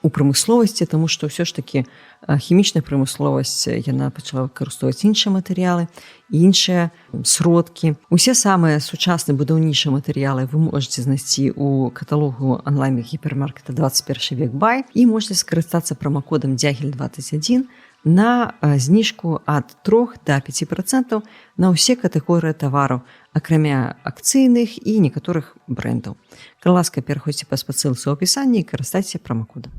у прамысловасці, таму што ўсё ж такі хімічная прамысловасць, яна пачала выкарыстоўваць іншыя матэрыялы, іншыя сродкі. Усе самыя сучасныя будаўнічыя матэрыялы вы можаце знайсці ў каталогу онлайн-гіпермаркета 21 век бай і можете скарыстацца прамакодам дзягель 21 на зніжку ад 3 до 5% на ўсе катэгорыі тавараў, акрамя акцыйных і некаторых брэндаў. Калі ласка, пераходзьце па спасылцы ў апісанні і карыстайцеся прамакодам.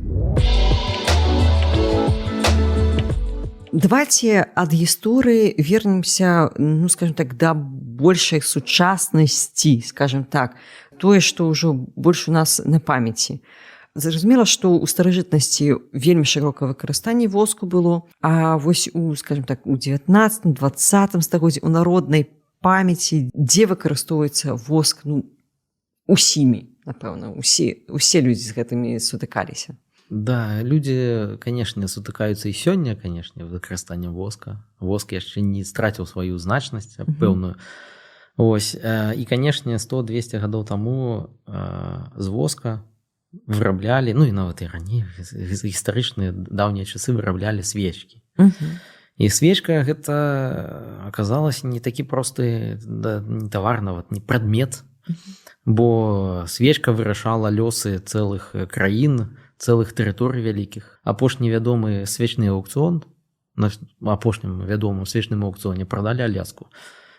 Давайте ад гісторыі вернемся, ну, скажем так, да большай сучаснасці, скажем так, тое, што ўжо больш у нас на памяці. Зразумела, што ў старажытнасці вельмі шырокае выкарыстанне воску было, а вось у, скажем так, у 19, 20 стагоддзі у народнай памяці, дзе выкарыстоўваецца воск, ну, усімі, напэўна, усе людзі з гэтымі сутыкаліся. Да, людзі, канешне, сутыкаюцца і сёння, канешне, выкарыстаннем воска. Воск яшчэ не страціў сваю значнасць пэўную. Ось, і, канешне, 100-200 гадоў таму з воска выраблялі, ну і нават і раней, гістарычныя даўнія часы выраблялі свечкі. І свечка гэта аказалася не такі просты, да, не тавар, нават не прадмет. Бо свечка вырашала лёсы цэлых краін, цэлых тэрыторый вялікіх. Апошні вядомы свечны аўкцыён, на апошнім вядомым свечным аўкцыёне прадалі Аляску,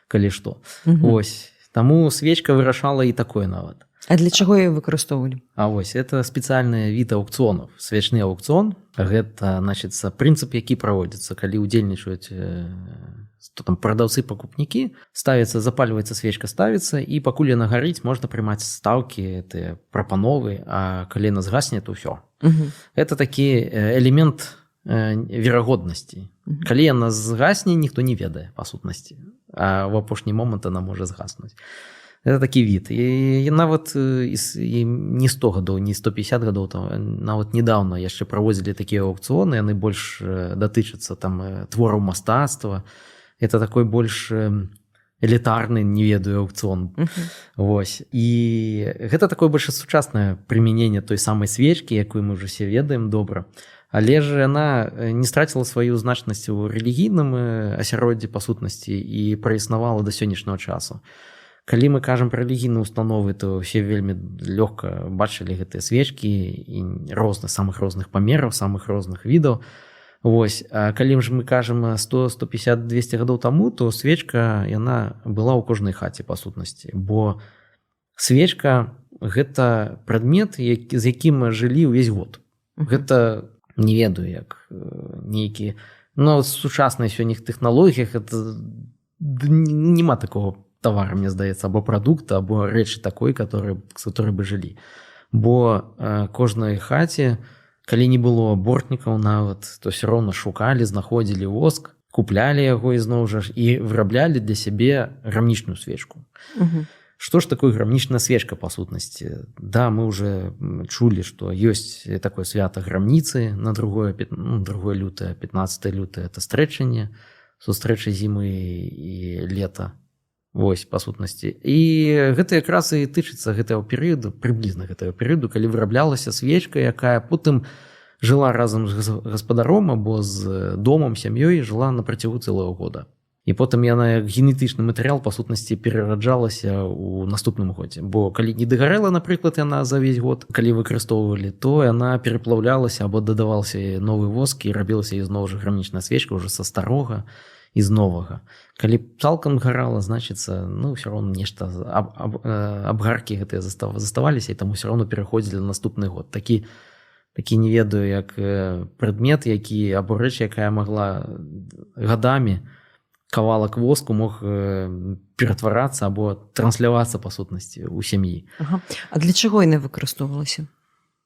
калі што. Ось. Таму свечка вырашала і такое нават. А для чаго яе выкарыстоўвалі? А вось это спецыяльны від аўкцыёнаў. Свечны аўкцыён — гэта, значыцца, прынцып, які праводзіцца, калі ўдзельнічаюць там прадаўцы, пакупнікі, ставіцца, запальваецца свечка, ставіцца, і пакуль яна гарыць, можна прымаць стаўкі, тыя прапановы, а калі яна згасне, то ўсё. Это такі элемент верагоднасці. Калі яна згасне, ніхто не ведае, па сутнасці, а в апошні момант она можа згаснуць. Это такі від. І нават і не 100 гадоў, не 150 гадоў там, нават недавно яшчэ праводзілі такія аўкцыёны, яны больш датычацца там твораў мастацтва. Это такой больш элітарны, не ведаю, аўкцыён. Вось. І гэта такое больш сучаснае прымяненне той самай свечкі, якую мы ўжо все ведаем добра. Але ж яна не страціла сваю значнасць у рэлігійным асяроддзі, па сутнасці, і праіснавала да сённяшняга часу. Калі мы кажам пра рэлігійныя установы, то все вельмі лёгка бачылі гэтыя свечкі і розных, самых розных памераў, самых розных відаў. Вось. А калі ж мы кажам 100, 150, 200 гадоў таму, то свечка, яна была ў кожнай хаце, па сутнасці, бо свечка — гэта прадмет, з якім жылі ўвесь год. Гэта, не ведаю, як нейкі, ну, сучаснай сёння тэхналогіях это няма такого товара, мне здаецца, або прадукта, або рэчы такой, который с которой бы жылі. Бо кожнай хаце, калі не было бортнікаў нават, то все роўна шукалі, знаходзілі воск, куплялі яго ізноў жа ж і выраблялі для сябе грамнічную свечку. Что ж такое грамнічная свечка, па сутнасці? Да, мы уже чулі, что ёсць такое свята грамніцы на другое, ну, 2 лютае, 15 лютае — это стрэчанне, сустрэча зімы і лета. Вось, па сутнасці. І гэта якраз і тычыцца гэтага перыяду, прыблізна гэтага перыяду, калі выраблялася свечка, якая потым жыла разам з гаспадаром або з домам, сям'ёй, жыла на працягу цэлага года. І потым яна як генетычны матэрыял, па сутнасці, перараджалася ў наступным годзе. Бо калі не дагарэла, напрыклад, яна за ўвесь год, калі выкарыстоўвалі, то яна пераплаўлялася або дадаваўся новы воск і рабілася ізноў жа грамнічная свечка уже са старога і з новага. Калі цалкам гарала, значыцца, ну, ўсё роўна нешта абгаркі гэтыя заставаліся і там усё роўно пераходзілі на наступны год. Такі, не ведаю, як прадмет, які або рэч, якая магла гадамі, кавалак воску мог ператварацца або транслявацца, па сутнасці, у сям'і. Ага. А для чаго яна выкарыстоўвалася?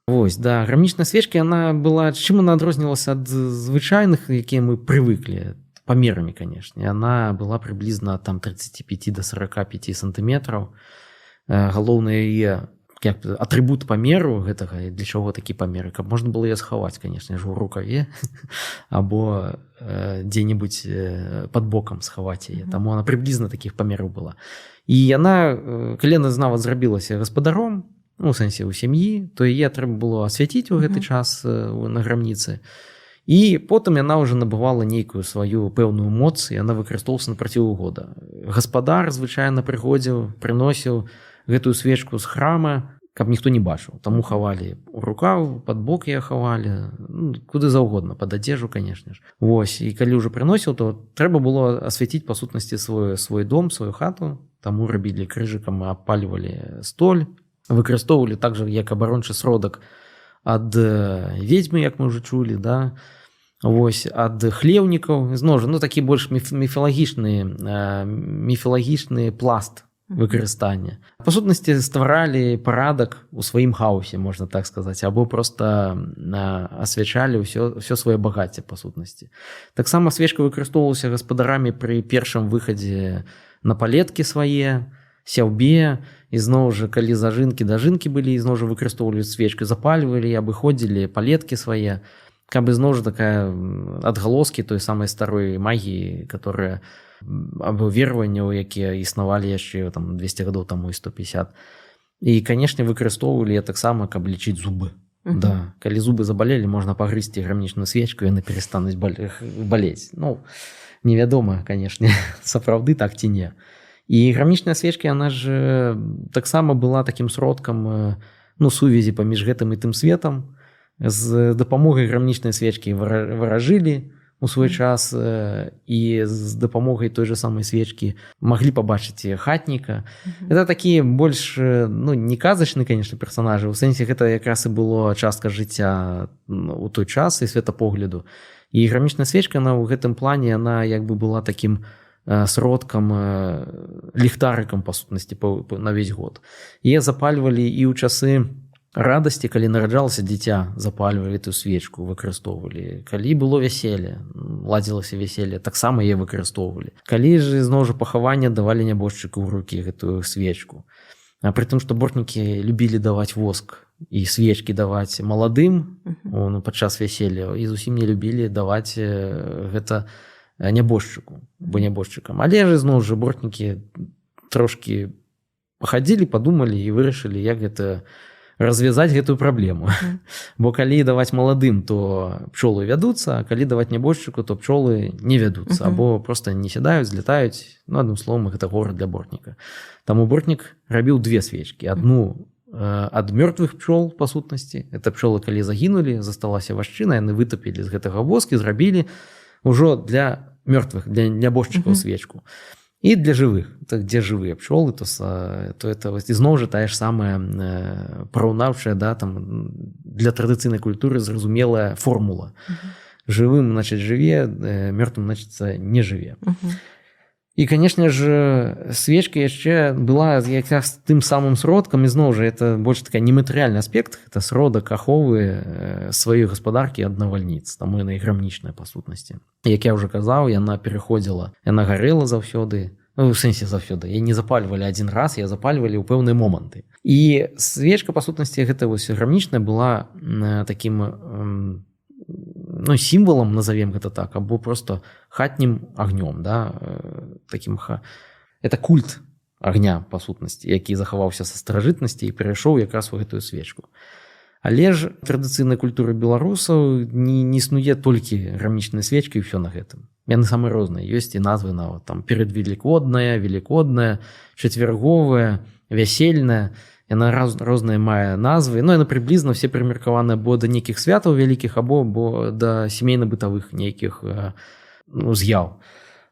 Вось, да, грамнічная свечка, яна была, чым она адрознівалася ад звычайных, якія мы прывыклі? Памерамі, конечно. Она была прыблізна там 35 до 45 сантыметраў. Галоўная яе як атрыбут памеру гэтага, для чаго такі памеры? Каб можна было яе схаваць, конечно ж, у рукаве або дзе-нибудь под бокам схаваць яе. Таму она прыблізна такіх памераў была. І яна, калі яна нават зрабілася гаспадаром, ну, у сэнсе у сям'і, то яе трэба было асвяціць у гэты час на грамніцы. І потым яна ўжо набывала нейкую сваю пэўную моц, і яна выкарыстоўвалася на працягу года. Гаспадар звычайна прыходзіў, прыносіў гэтую свечку з храма, каб ніхто не бачыў. Таму хавалі у рукаў, под бок яе хавалі, ну, куды заўгодна, пад адзежу, конечно ж. Вось, і калі ўжо прыносіў, то трэба было асвяціць, па сутнасці, свой дом, сваю хату. Таму рабілі крыжыкам, абпальвалі столь, выкарыстоўвалі также як абарончы сродак ад ведьмы, як мы уже чулі, да. Вось, ад хлеўнікаў, зноў жа, ну, такі больш міфалагічны пласт выкарыстання. Па сутнасці, стваралі парадак у сваім хаосе, можна так сказаць, або просто асвячалі ўсё сваё багацце, па сутнасці. Таксама свечка выкарыстоўвалася гаспадарамі пры першым выхадзе на палеткі свае, сяўбе, ізноў жа, калі зажынкі, дажынкі былі, ізноў жа выкарыстоўвалі свечку, запальвалі, абыходзілі палеткі свае, каб ізноў жа такая адгалоскі той самай старой магіі, которая або вераванняў, якія існавалі яшчэ там 200 гадоў таму і 150. І, канешне, выкарыстоўвалі таксама, каб лічыць зубы. Да, калі зубы забалелі, можна пагрызці грамнічную свечку, яны перастануць балець. Ну, невядома, канешне, сапраўды так ці не. І грамнічная свечка, она ж таксама была такім сродкам, ну, сувязі паміж гэтым і тым светам. З дапамогай грамнічнай свечкі варажылі у свой час, і з дапамогай той же самай свечкі маглі пабачыць хатніка. Это такі больш, ну, не казачны, конечно, персонажы, у сэнсе, гэта якраз і было частка жыцця у той час і светапогляду. І грамнічная свечка, она ў гэтым плане, она як бы была таким сродкам, ліхтарыкам, па сутнасці, на весь год. Е запальвалі і ў часы радасці, калі нараджалася дзіця, запальвалі ту свечку, выкарыстоўвалі. Калі было вяселле, ладзілася вяселле, таксама яе выкарыстоўвалі. Калі ж, зноў жа, пахаванне, давалі нябожчыку ў рукі гэтую свечку. А пры тым, што бортнікі любілі даваць воск і свечкі даваць маладым, ну, падчас вяселля, і зусім не любілі даваць гэта нябожчыку бо нябожчыкам. Але ж, зноў жа, бортнікі трошкі пахадзілі, падумалі і вырашылі, як гэта развязаць гэтую праблему. Бо калі даваць маладым, то пчолы вядуцца, а калі даваць нябожчыку, то пчолы не вядуцца або просто не сядаюць, злетаюць. Ну, адным словом, гэта горад для бортніка. Таму бортнік рабіў две свечкі: одну ад мёртвых пчол, па сутнасці, это пчолы калі загінулі, засталася вашчына, яны вытапілі з гэтага воскі, зрабілі ўжо для мёртвых, для нябожчыкаў свечку, і для жывых, так, дзе жывыя пчолы, то это ізноў жа тая ж самая параўнаўчая, да, там, для традыцыйнай культуры зразумелая формула: жывым, значит, жыве, мёртвым, значит, не жыве. І, конечно же, свечка яшчэ была якраз тым самым сродкам, ізноў жа, это больш такая нематэрыяльны аспект, это сродак аховы сваёй гаспадаркі ад навальніц, там яна і грамнічная, па сутнасці. Як я уже казаў, яна пераходзіла, яна гарэла заўсёды, ну, у сэнсе, заўсёды, я не запальвалі один раз, я запальвалі ў пэўныя моманты. І свечка, па сутнасці, гэта вось грамнічная, была таким, ну, сімвалам, назовем гэта так, або просто хатнім агнём, да, таким это культ агня, па сутнасці, які захаваўся са старажытнасці і перайшоў якраз у гэтую свечку. Але ж традыцыйнай культуры беларусаў не існуе толькі грамнічнай свечкі, і ўсё на гэтым. Яны самыя розныя, ёсць і назвы нават там: перадвелікодная, велікодная, чацвярговая, вясельная. Яна розныя мае назвы, но яна прыблізна все прымеркаваны або да нейкіх святаў вялікіх, або бо да сямейна-бытавых нейкіх, ну, з'яў.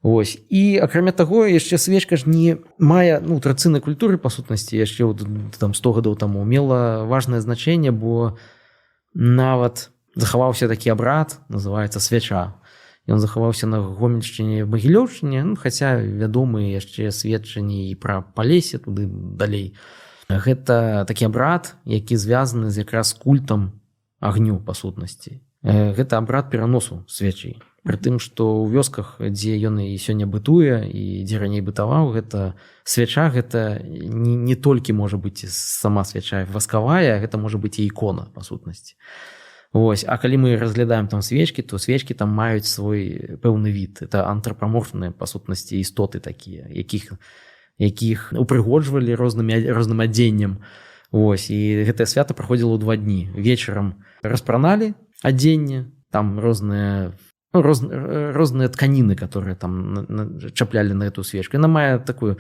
Вось. І, акрамя таго, яшчэ свечка ж не мае, ну, традыцыйнай культуры, па сутнасці, яшчэ вот, там, 100 гадоў таму мела важнае значэнне, бо нават захаваўся такі абрад, называется свяча. Ён захаваўся на Гомельшчыне, Магілёўшчыне, ну, хаця вядомыя яшчэ сведчанні і пра Палесе, туды далей. Гэта такі абрад, які звязаны з якраз культам агню, па сутнасці. Гэта абрад пераносу свечай. Пры тым, што ў вёсках, дзе ён і сёння бытуе і дзе раней бытаваў, гэта свяча, гэта не толькі можа быць сама свяча васкавая, гэта можа быць і ікона, па сутнасці. Вось. А калі мы разглядаем там свечкі, то свечкі там маюць свой пэўны від. Это антрапаморфныя, па сутнасці, істоты такія, якіх упрыгожвалі розным адзеннем. Вось. І гэтае свята праходзіла ў 2 дні. Вечарам распраналі адзенне, там розныя, ну, розныя тканіны, которые там чаплялі на эту свечку. Яна мае такую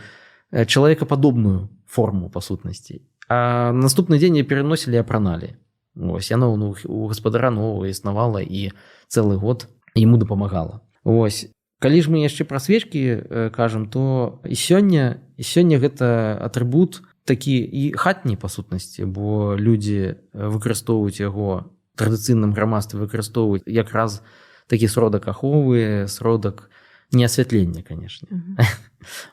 чалавекападобную форму, па сутнасці. А наступны дзень пераносілі, апраналі. Вось, яно, ну, у гаспадара нового існавала і цэлы год ему дапамагала. Вось. Калі ж мы яшчэ пра свечкі кажам, то і сёння гэта атрыбут такі і хатні, па сутнасці, бо людзі выкарыстоўваюць яго, традыцыйным грамадстве выкарыстоўваюць якраз такі сродак аховы, сродак не асвятлення, конечно.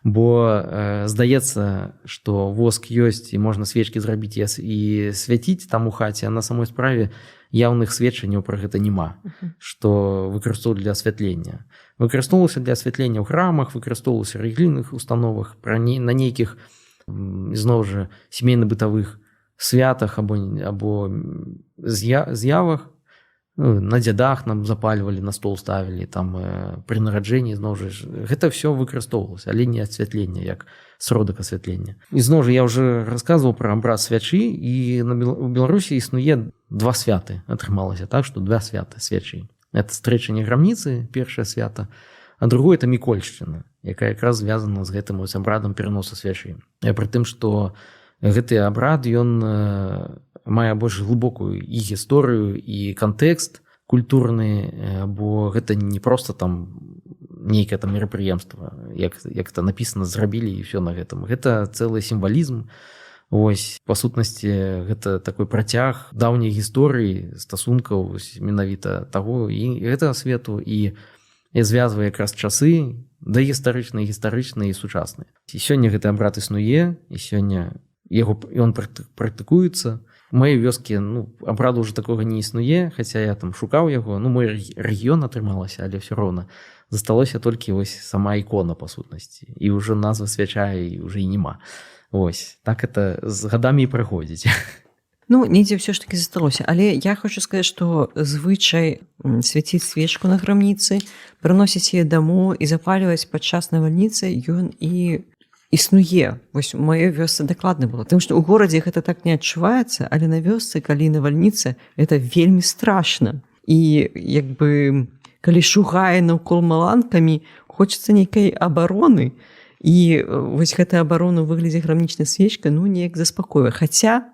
Бо здаецца, что воск ёсць і можна свечкі зрабіць і свяціць там у хаце, а на самой справе яўных сведчанняў пра гэта няма, что выкарыстоўваюць для асвятлення. Выкарыстоўвалася для асвятлення ў храмах, выкарыстоўвалася рэлігійных установах, пра не на нейкіх, зноў жа, сямейна-бытавых святах або з'явах, ну, на дзядах нам запальвалі, на стол ставілі там, пры нараджэнні, зноў жа, гэта все выкарыстоўвалася, але не асвятлення як сродак асвятлення. Ізноў жа, я уже рассказываў про абрад свячы, і у Беларусі існуе два святы, атрымалася так, что два святы свечы: это стрэчанне грамніцы, першае свята, а другое — это Мікольшчына. якая якраз звязана з гэтым вось абрадам пераноса свячы. Пры тым, што гэты абрад, ён мае больш глыбокую і гісторыю, і кантэкст культурны, бо гэта не просто там нейкае там мерапрыемства, як это написано, зрабілі і все на гэтым. Гэта цэлы сімвалізм. Ось, па сутнасці, гэта такой працяг даўняй гісторыі стасункаў менавіта таго і гэтага свету і звязвае якраз часы дагістарычныя, гістарычныя і сучасныя. І сёння гэты абрад існуе, і сёння яго ён практыкуецца. Маёй вёскі, ну, абраду уже такога не існуе, хаця я там шукаў яго, ну, мой рэгіён атрымалася, але все роўна засталося толькі вось сама ікона, па сутнасці, і ўжо назва свяча і уже і няма. Ось так это з гадамі і праходзіць. Ну, недзе ўсё ж таки засталося, але я хочу сказать, что звычай свяціць свечку на грамніцы, прыносіць яе дамоў і запальваць падчас навальніцы, ён і існуе. Вось у маёй вёсцы дакладна было, тым што ў горадзе гэта так не адчуваецца, але на вёсцы, калі навальніца, это вельмі страшна, і як бы калі шугае наўкол маланкамі, хочацца нейкай абароны, і вось гэтая абарона ў выглядзе грамнічнай свечка, ну, неяк заспакойвае, хаця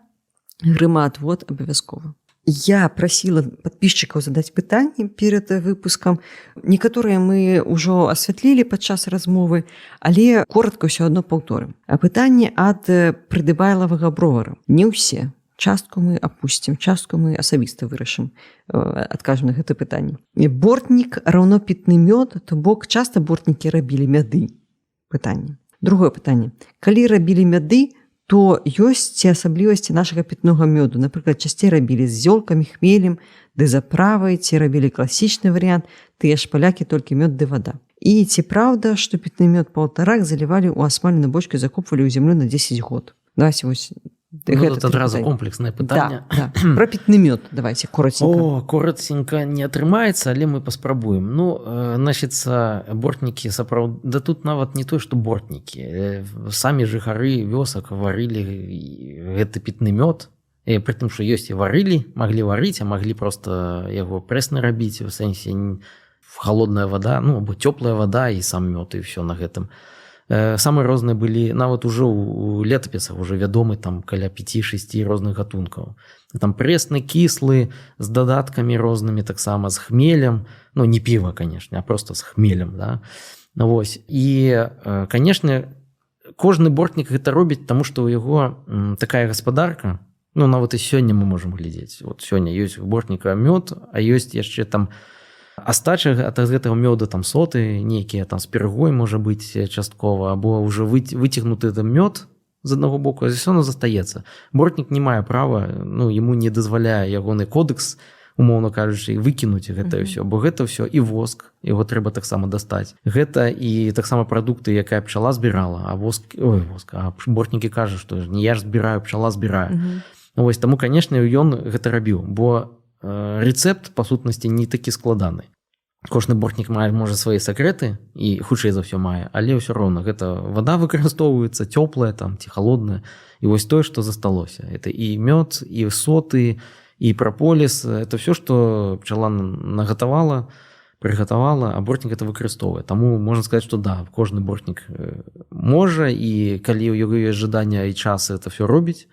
грымаадвод абавязкова. Я прасіла подписчикаў задаць пытанні перад выпускам. Некаторыя мы ўжо асвятлілі падчас размовы, але коротко ўсё адно паўторым. А пытанне ад прыдыбайлавага бровара. Не ўсе, частку мы апусцім, частку мы асабіста вырашым, адкажам на гэта пытанне. Бортнік раўно пітны мёд, то бок часта бортнікі рабілі мяды? Пытанне. Другое пытанне: калі рабілі мяды, то ёсць ці асаблівасці нашага пітнога мёду? Напрыклад, часцей рабілі з зёлкамі, хмелем ды заправай ці рабілі класічны варыянт, тыя ж палякі, толькі мёд ды вада? І ці праўда, што пітны мёд паўтарак залівалі ў асмалены бочкі, закопвалі ў зямлю на 10 год? Давайте вось. Ну, тут адразу комплекснае пытанне. Да. Про пітны мёд давайте коротенько. О, коротенько не атрымаецца, але мы паспрабуем. Ну, значыцца, бортнікі сапраўды, да, тут нават не той, што бортнікі, самі жыхары вёсак варылі гэты пітны мёд, пры тым, што ёсць і варылі, маглі варыць, а маглі просто яго прэсна рабіць, у сэнсе холодная вода, ну, або цёплая вода і сам мёд, і все на гэтым. Самыя розныя былі, нават ужо у летапісах уже вядомы там каля 5-6 розных гатункаў: там прэсны, кіслы, з дадаткамі рознымі, таксама з хмелем, ну, не піва, конечно, а просто з хмелем, да. Вось, і, конечно, кожны бортнік гэта робіць, таму што ў яго такая гаспадарка. Ну, нават і сёння мы можем глядзець, вот сёння ёсць у бортніка мёд, а ёсць яшчэ там астача ад гэтага мёда, там соты нейкія, там з пергой, можа быць, часткова, або ўжо выцягнуты там мёд з аднаго боку, все равно застаецца. Бортнік не мае права, ну, ему не дазваляе ягоны кодекс, умоўно кажучы, выкінуць гэта ўсё, бо гэта ўсё і воск, его трэба таксама дастаць, гэта і таксама прадукты, якая пчала збірала, а воск, ой, воск, а бортнікі кажа, што не я ж збіраю, пчала збіраю. Вось таму, конечно, ён гэта рабіў, бо рэцэпт, па сутнасці, не такі складаны. Кожны бортнік мае, можа, свае сакрэты і, хутчэй за ўсё, мае, але ўсё роўна гэта вода выкарыстоўваецца цёплая там ці холодная, і вось тое, што засталося, это і мёд, і соты, і праполіс, это все, что пчала нагатавала, прыгатавала, а бортнік это выкарыстоўвае. Таму можна сказать, что да, кожны бортнік можа, і калі ў яго ёсць жаданне і час, это все робіць.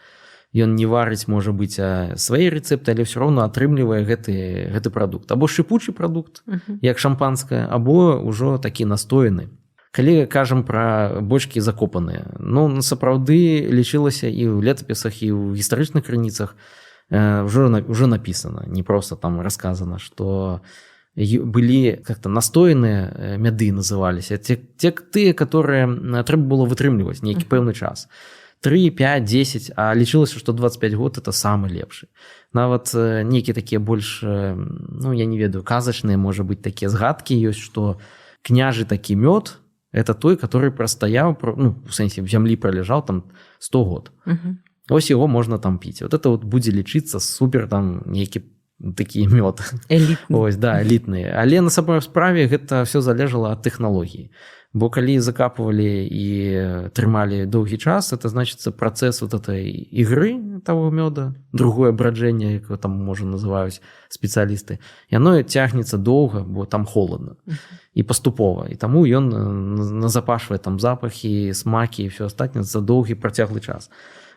Ён не варыць, можа быць, свае рэцэпты, але все роўно атрымлівае гэты прадукт, або шыпучы прадукт, як шампанское, або ўжо такі настоены. Калі кажам пра бочкі закопаныя, ну, сапраўды лічылася, і ў летапісах, і ў гістарычных крыніцах ўжо написано, не просто там рассказано, что былі как-то настояныя мяды, называліся те тыя, которые трэба было вытрымліваць нейкі пэўны час, 3, 5, 10, а лічылася, что 25 год это самы лепшы. Нават нейкія такія больш, ну, я не ведаю, казачныя, можа быть, такія згадкі ёсць, что княжы такі мёд — это той, который прастаяў, ну, у сэнсе, в зямлі праляжаў там 100 год. Ось его можна там піць, вот это вот будзе лічыцца супер там нейкі. Такі мёд. Ось, да, элітныя. Але на самой справе гэта все залежала ад тэхналогіі, бо калі закапывалі і трымалі доўгі час, это значится, працэс вот этой игры того мёда, другое браджэнне, як там можа называюць спецыялісты, яно цягнецца доўга, бо там холодно і паступова, і таму ён назапашвае там запахі, смакі і все астатняе за доўгі працяглы час.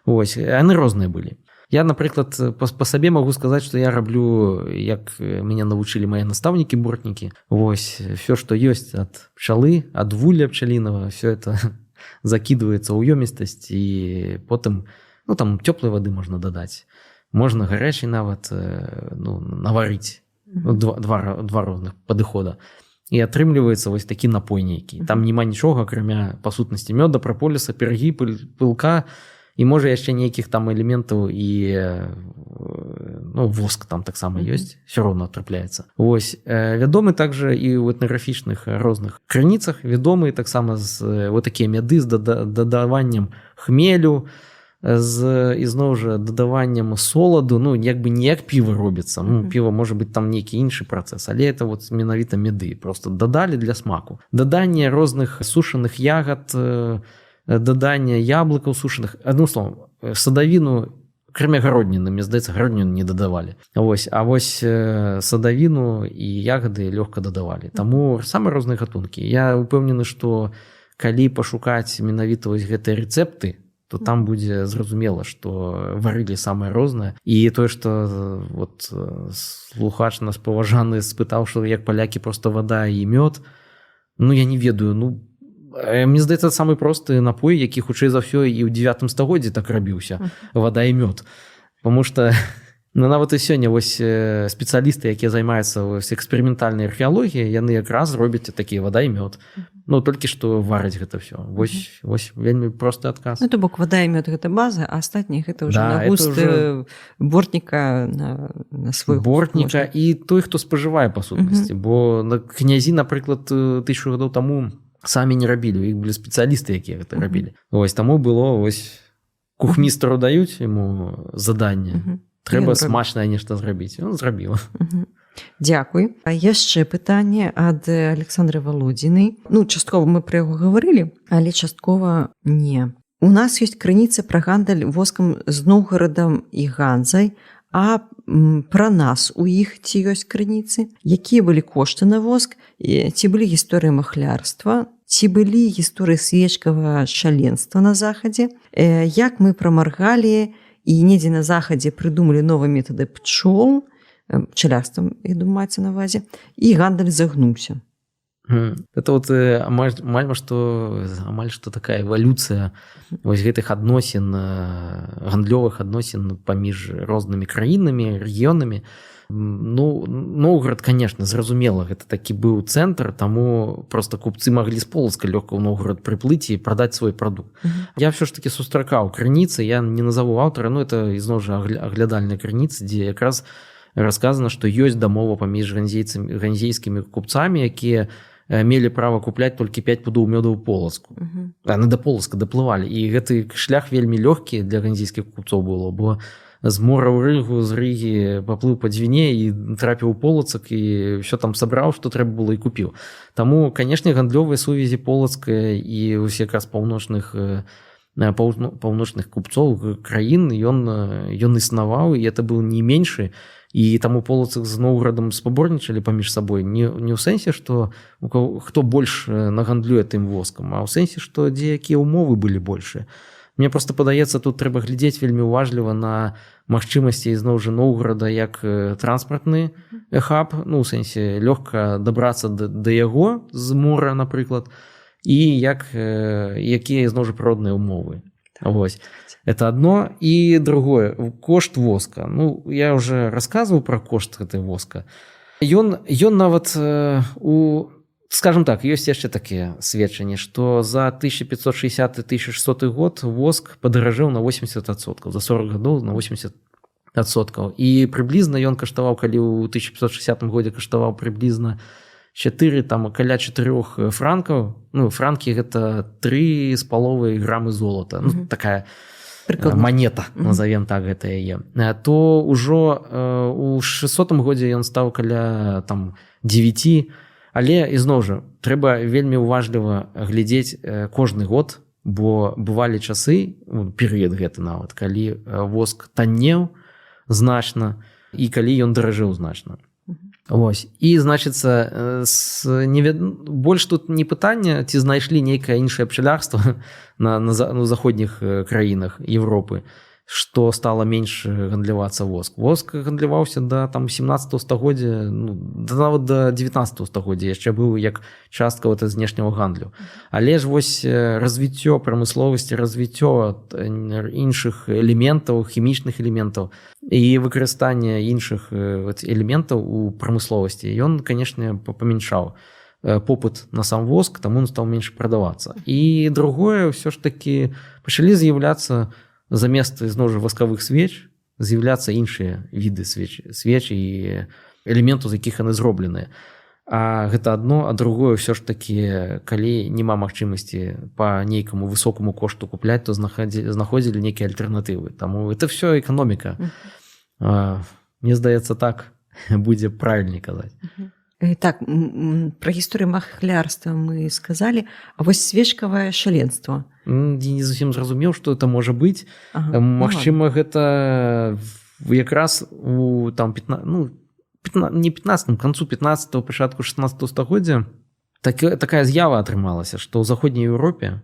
Ось, яны розныя былі. Я, напрыклад, па сабе могу сказаць, что я раблю, як мяне навучылі мае настаўнікі бортнікі. Вось, все, что ёсць ад пчалы, ад вулля пчалінава, все это закидывается ў ёмістасць, і потым, ну, там цёплай вады можна дадаць, можна гарячай нават, ну, наварыць. Ну, два розных падыхода, і атрымліваецца вось такі напой нейкі. Там няма нічога, акрамя, па сутнасці, мёда, праполіса, пергі, пылка і, можа, яшчэ нейкіх там элементаў, і, ну, воск там таксама ёсць, все роўно трапляецца. Вось, вядомы также і ў этнаграфічных розных крыніцах, вядомы таксама з вот такія мяды з дадаваннем хмелю, з ізноў жа дадаваннем соладу. Ну, як бы не як піва робіцца, ну, піва, можа быть, там нейкі іншы працэс, але это вот менавіта меды просто дадалі для смаку, даданне розных сушаных ягад, даданне яблыкаў сушаных, одним словом, садавіну, кроме гародніны. Мне здаецца, гародніну не дадавалі. Вось, а вось садавіну і ягады лёгка дадавалі. Таму самыя розныя гатункі. Я упэўнены, что калі пашукаць менавіта вось гэтыя рэцэпты, то там будзе зразумела, что варылі самае рознае. І тое, что вот слухач нас паважаны спытаў, что як палякі, просто вода і мёд, ну, я не ведаю, ну, мне здаецца, самы просты напой, які, хутчэй за ўсё, і ў 9 стагоддзі так рабіўся, вода і мёд, потому что, ну, нават і сёння вось спецыялісты, якія займаюцца вось эксперыментальнай археалогіяй, яны якраз робяць такія: вода і мёд, ну, толькі што варыць гэта все. Вось вельмі просты адказ. Ну, то бок вода і мёд — гэта база, а астатняе — гэта ўжо, да, на густ уже бортніка, на свой бортніка і той, хто спажывае, па сутнасці, бо на князі, напрыклад, 1000 гадоў таму самі не рабілі, у іх былі спецыялісты, якія гэта рабілі. Ось, таму было, ось, кухмістру даюць ему заданне: трэба смачнае нешта зрабіць, он зрабіў. Дзякуй. А яшчэ пытанне ад Александры Валодзіны. Ну, часткова мы пра яго гаварылі, але часткова не. У нас ёсць крыніца пра гандаль воскам з Ноўгарадам і Ганзай, а пра нас у іх ці ёсць крыніцы? Якія былі кошты на воск, ці былі гісторыі махлярства, ці былі гісторыі свечкавага шаленства на захадзе, як мы прамаргалі і недзе на захадзе прыдумалі новыя метады пчол, пчалярствам, я думаю, маецца на увазе, і гандаль загнуўся? Это вот амаль што такая эвалюцыя вось гэтых адносін, гандлёвых адносін паміж рознымі краінамі, рэгіёнамі. Ну, Ноўгарад, конечно, зразумела, гэта такі быў цэнтр, таму просто купцы маглі з Полацка лёгка ў Ноўгарад прыплыць і прадаць свой прадукт. Я все ж таки сустракаў крыніцы, я не назову аўтара, ну, это ізноў жа аглядальная крыніца, дзе якраз расказана, што ёсць дамова паміж ганзейцамі, ганзейскімі купцамі, якія мелі права купляць толькі 5 пудоў мёду ў Полацку. Яны да Полацка даплывалі, і гэты шлях вельмі лёгкі для ганзейскіх купцоў было, бо з мора ў Рыгу, з Рыгі паплыў па Дзвіне і трапіў у Полацак, і ўсё там сабраў, што трэба было, і купіў. Таму, канешне, гандлёвыя сувязі Полацка і вось якраз паўночных купцоў, краін, ён існаваў, і это быў не меншы. І таму Полацак з Ноўгарадам спаборнічалі паміж сабой не ў сэнсе, што у кого хто больш нагандлюе тым воскам, а ў сэнсе, што дзе якія ўмовы былі большыя. Мне просто падаецца, тут трэба глядзець вельмі уважліва на магчымасці ізноў жа Ноўгарада як транспартны хаб, ну, у сэнсе лёгка дабрацца да яго з мора, напрыклад, і якія ізноў жа прыродныя ўмовы. Вось. Это одно. І другое, кошт воска. Ну, я уже рассказываў про кошт гэтай воска. Ён нават у, скажем так, ёсць яшчэ такія сведчанні, што за 1560-1600 год воск падаражэў на 80%, за 40 гадоў на 80%. І прыблізна ён каштаваў, калі ў 1560 годзе каштаваў прыблізна 4, там каля 4 франкаў, ну, франкі — гэта 3,5 грамы золата, ну, такая Прыкладна. Монета, назовем так, гэта яе, то ўжо у 600 годзе ён стаў каля там 9. Але ізноў жа трэба вельмі уважліва глядзець кожны год, бо бывалі часы, ну, перыяд гэты нават, калі воск таннеў значна і калі ён даражэў значна. Вось, і, значыцца, с невед... больш тут не пытанне, ці знайшлі нейкае іншае пчалярства на, ну, заходніх краінах Европы, что стало менш гандлявацца воск. Воск гандляваўся да там 17 стагоддзя, ну, да, нават до 19 стагоддзя яшчэ быў як частка вот знешняго гандлю. Але ж вось развіццё прамысловасці, развіццё іншых элементаў, хімічных элементаў і выкарыстанне іншых вот элементаў у прамысловасці, ён, конечно, памяншаў попыт на сам воск, таму он стал менш прадавацца. І другое, ўсё ж таки пачалі з'яўляцца замест, ізноў жа, васкавых свеч з'яўляцца іншыя віды свеч і элементу, з якіх яны зробленыя. А гэта одно, а другое, ўсё ж таки, калі няма магчымасці по нейкаму высокаму кошту купляць, то знаходзілі нейкія альтэрнатывы. Таму это все эканоміка. Мне здаецца, так будзе правільней казаць. Так, пра гісторыю махлярства мы сказалі, а вось свечкавае шаленство. Не зусім зразумеў, что это можа быць. Ага, ну Магчыма, гэта якраз у там 15, ну, 15, не 15, канцу 15, пачатку 16 стагоддзя такая з'ява атрымалася, што ў Заходняй Еўропе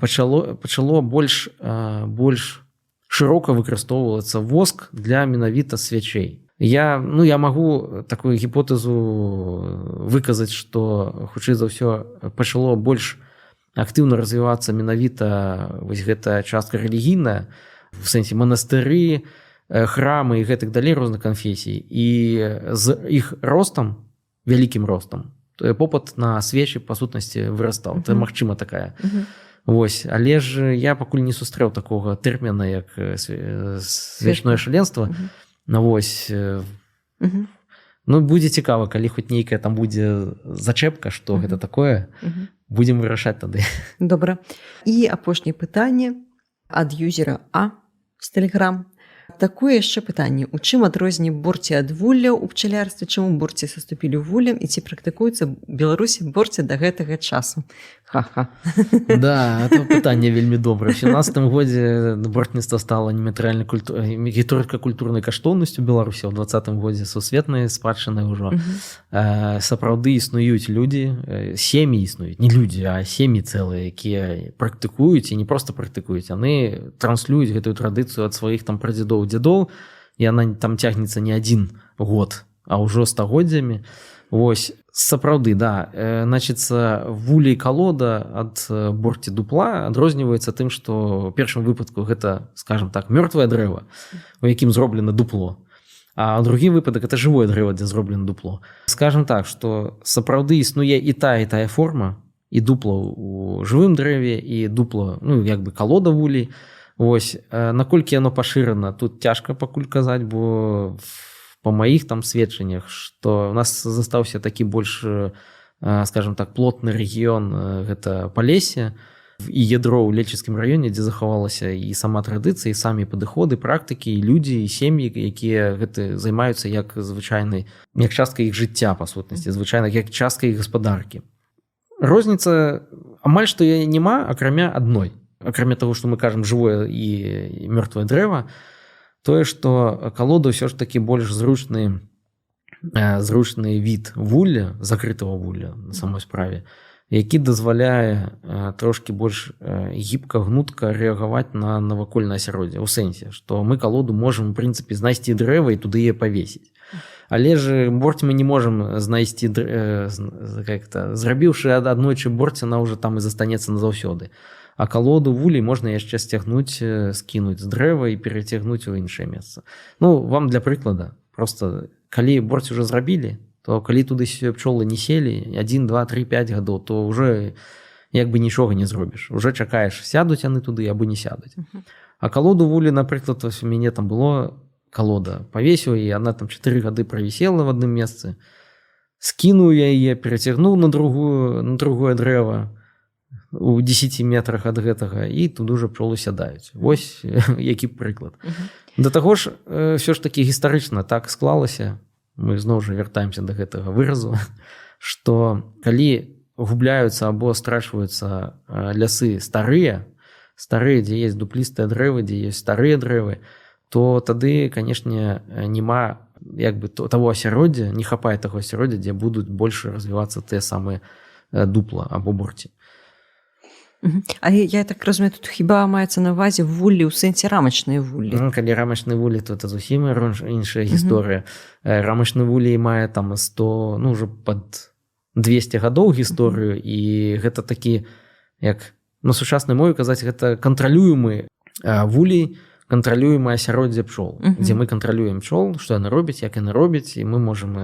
пачало больш шырока выкарыстоўвацца воск для менавіта свячэй. Я, ну, я магу такую гіпотэзу выказаць, што хутчэй за ўсё пачало больш актыўна развівацца менавіта вось гэтая частка рэлігійная, в сэнсе манастыры, храмы і гэтых далей розных канфесій, і з іх ростам, вялікім ростам, то попыт на свечы па сутнасці вырастаў. Это магчыма такая. Вось, але ж я пакуль не сустрэў такога тэрміна, як свечное шаленство. Ну, вось, ну, будзе цікава, калі хоць нейкая там будзе зачэпка, што гэта такое, будзем вырашаць тады. Добра. І апошняе пытанне ад юзера А з Телеграм. Такое яшчэ пытанне: у чым адрозненне борці ад вулля ў пчалярстве, чаму борці саступілі вуллям і ці практыкуецца ў Беларусі борці да гэтага часу? Ха-ха. Да, это пытанне вельмі добра. В 17 годзе бортніцтва стала нематэрыяльнай гісторыка-культурнай каштоўнасцю Беларусі, ў 20-м годзе сусветнай спадчынай ўжо. Сапраўды існуюць людзі, сем'і існуюць, не людзі, а сем'і цэлыя, якія практыкуюць, і не проста практыкуюць, яны транслююць гэтую традыцыю ад сваіх там прадзедоў, дзедоў, і она там цягнецца не адзін год, а ўжо стагоддзямі. Вось, сапраўды, да, значыцца, вулей калода ад борці дупла адрозніваецца тым, што ў першым выпадку гэта, скажем так, мёртвае дрэва, у якім зроблена дупло, а другі выпадак — это жывое дрэва, дзе зроблена дупло. Скажем так, што сапраўды існуе і та, і тая форма, і дупло у жывым дрэве, і дупло, ну, як бы калода вулей. Вось, наколькі яно пашырана, тут цяжка пакуль казаць, бо па маіх там сведчаннях, што у нас застаўся такі больш, скажем так, плотны рэгіён, гэта Палессе і ядро ў Лельчыцкім раёне, дзе захавалася і сама традыцыя, і самі падыходы, практыкі, і людзі, і сем'і, якія гэты займаюцца як звычайнай, як частка іх жыцця, па сутнасці, звычайна як частка іх гаспадаркі. Розніца амаль што яе няма, акрамя адной, акрамя таго, што мы кажам жывое і мёртвае дрэва, тое, што калода ўсё ж такі больш зручны від вулля, закрытого вулля на самой справе, які дазваляе трошкі больш гібка, гнутка рэагаваць на навакольнае асяроддзе, у сэнсе, што мы калоду можам, у прынцыпе, знайсці дрэва і туды яе павесіць. Але ж борць мы не можам знайсці, как-то зрабіўшы аднойчы борць, она ўжо там і застанецца назаўсёды. А калоду вулей можна яшчэ сцягнуць, скінуць з дрэва і перацягнуць у іншае месца. Ну, вам для прыклада, просто калі борць уже зрабілі, то калі туды пчолы не селі 1, 2, 3, 5 гадоў, то уже як бы нічога не зробіш, уже чакаеш, сядуць яны туды або не сядуць. А калоду вулі, напрыклад, вось у мяне там было калода, павесіў, і она там 4 гады правісела в адным месцы, скінуў я яе, перацягнуў на другое дрэва. У 10 метрах ад гэтага, і тут уже пчолы сядаюць. Вось які прыклад. Да таго ж, все ж таки гістарычна так склалася, мы зноў жа вяртаемся до гэтага выразу, что калі губляюцца або страчваюцца лясы старыя старыя, дзе есть дуплістыя дрэвы, дзе есть старыя дрэвы, то тады, канешне, няма як бы то того асяроддзя, не хапае таго асяроддзя, дзе будуць больше развівацца тыя самыя дупла або борці. Але я так разумею, тут хіба маецца на увазе вуллі ў сэнсе рамачныя вуллі? Ну, калі рамачны вулей, то это зусім іншая гісторыя. Рамачны вулей мае там 100, ну, уже под 200 гадоў гісторыю, і гэта такі, як на сучаснай мове казаць, гэта кантралюемы вулей, кантралюемае асяроддзе пчол, дзе мы кантралюем пчол, што яны робяць, як яны робяць, і мы можам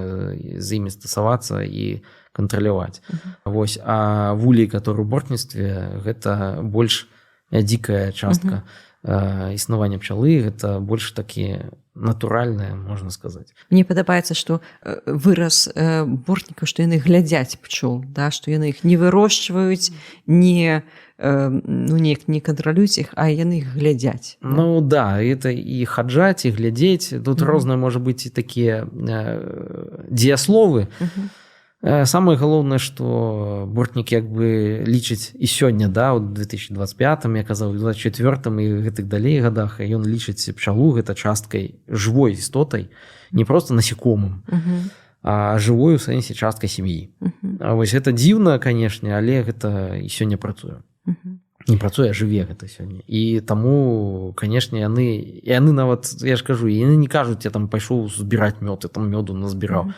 з імі стасавацца і кантраляваць. Вось, а вулей, который у бортніцтве, гэта больш дзікая частка існавання пчалы, гэта больш такі натуральная, можна сказаць. Мне падабаецца, што выраз бортнікаў, што яны глядзяць пчол, да, што яны іх не вырошчваюць, не ну, неяк не кантралююць іх, а яны іх глядзяць. Ну да, это і хаджаць, і глядзець тут розныя можа быць і такія дзеясловы. Самое галоўнае, что бортнік як бы лічыць і сёння, да, у 2025, я казаў, 24 і гэтых далей годах, ён лічыць пчалу гэта часткай, жывой істотай, не просто насекомым, а жывой у сэнсе часткай сям'і. А вось гэта дзіўна, канешне, але гэта і сёння працуе. Не працуе, а жыве гэта сёння. І таму, канешне, яны нават, я ж кажу, яны не кажуць: «Я там пайшоў збіраць мёд, я там мёду назбіраў».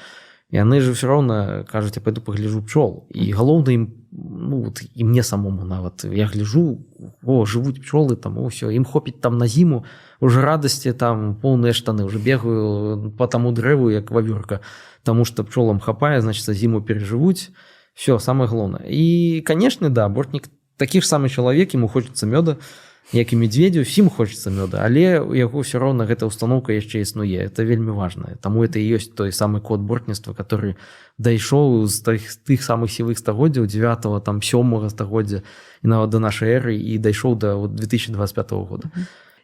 Яны же все роўна кажуць: «Я пойду пагляжу пчол». І галоўна ім, ну, вот, і мне самому нават, я гляжу: о, жывуць пчолы там, ўсё, ім хопіць там на зіму, уже радасці там поўныя штаны, уже бегаю по таму дрэву, як вавёрка, тому что пчолам хапае, значит, зіму перажывуць, все самое галоўнае. І, конечно, да, бортнік такі ж самы чалавек, ему хочется мёда, як і медведю, усім хочется мёда, але у яго все роўна гэта установка яшчэ існуе, это вельмі важно. Таму это і ёсць той самы код бортніцтва, который дайшоў з тых самых сівых стагоддзяў, 9, там, 7 стагоддзя і нават до нашай эры, і дайшоў до вот 2025 года.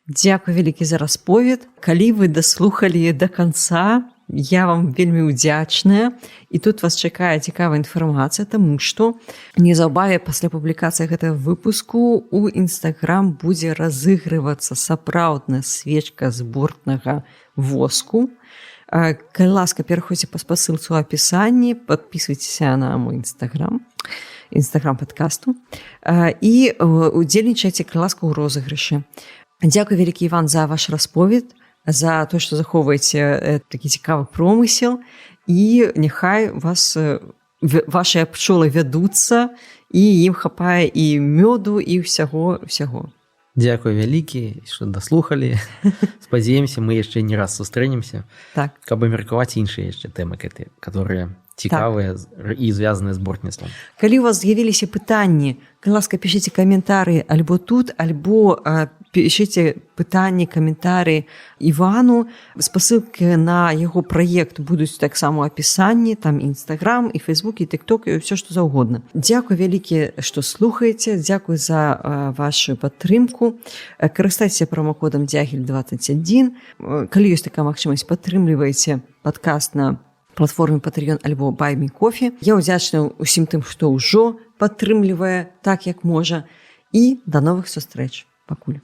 Дзякуй вялікі за расповед. Калі вы даслухалі до конца, я вам вельмі ўдзячная, і тут вас чакае цікавая інфармацыя, таму што неўзабаве пасля публікацыі гэтага выпуску у Інстаграм будзе разыгрывацца сапраўдная свечка з бортнага воску. Калі ласка, пераходзьце па спасылцы ў апісанні, подписывайтеся на мой Інстаграм, Інстаграм падкасту, і удзельнічайце, калі ласка, ў розыгрышы. Дзякуй вялікі, Іван, за ваш расповед, за то, што захоўваеце такі цікавы промысел, і няхай вас вашыя пчолы вядуцца і ім хапае і мёду, і ўсяго ўсяго. Дзякуй вялікі, што даслухалі. Спадзяемся, мы яшчэ не раз сустрэнемся, каб абмеркаваць іншыя яшчэ тэмы, которые цікавыя і звязаныя з бортніцтвам. Калі у вас з'явіліся пытанні, калі ласка, пішыце каментары альбо тут, альбо пішыце пытанні, каментары Івану. Спасылкі на яго праект будуць таксама ў апісанні, там Інстаграм, і Фейсбук, і Тыкток, і ўсё што заўгодна. Дзякуй вялікі, што слухаеце, дзякуй за вашу падтрымку. Карыстайцеся прамакодам дзягель 21. Калі ёсць такая магчымасць, падтрымлівайце падкаст на платформе Patreon альбо Buy Me Coffee. Я ўдзячна ўсім тым, хто ўжо падтрымлівае так, як можа. І да новых сустрэч. Пакуль.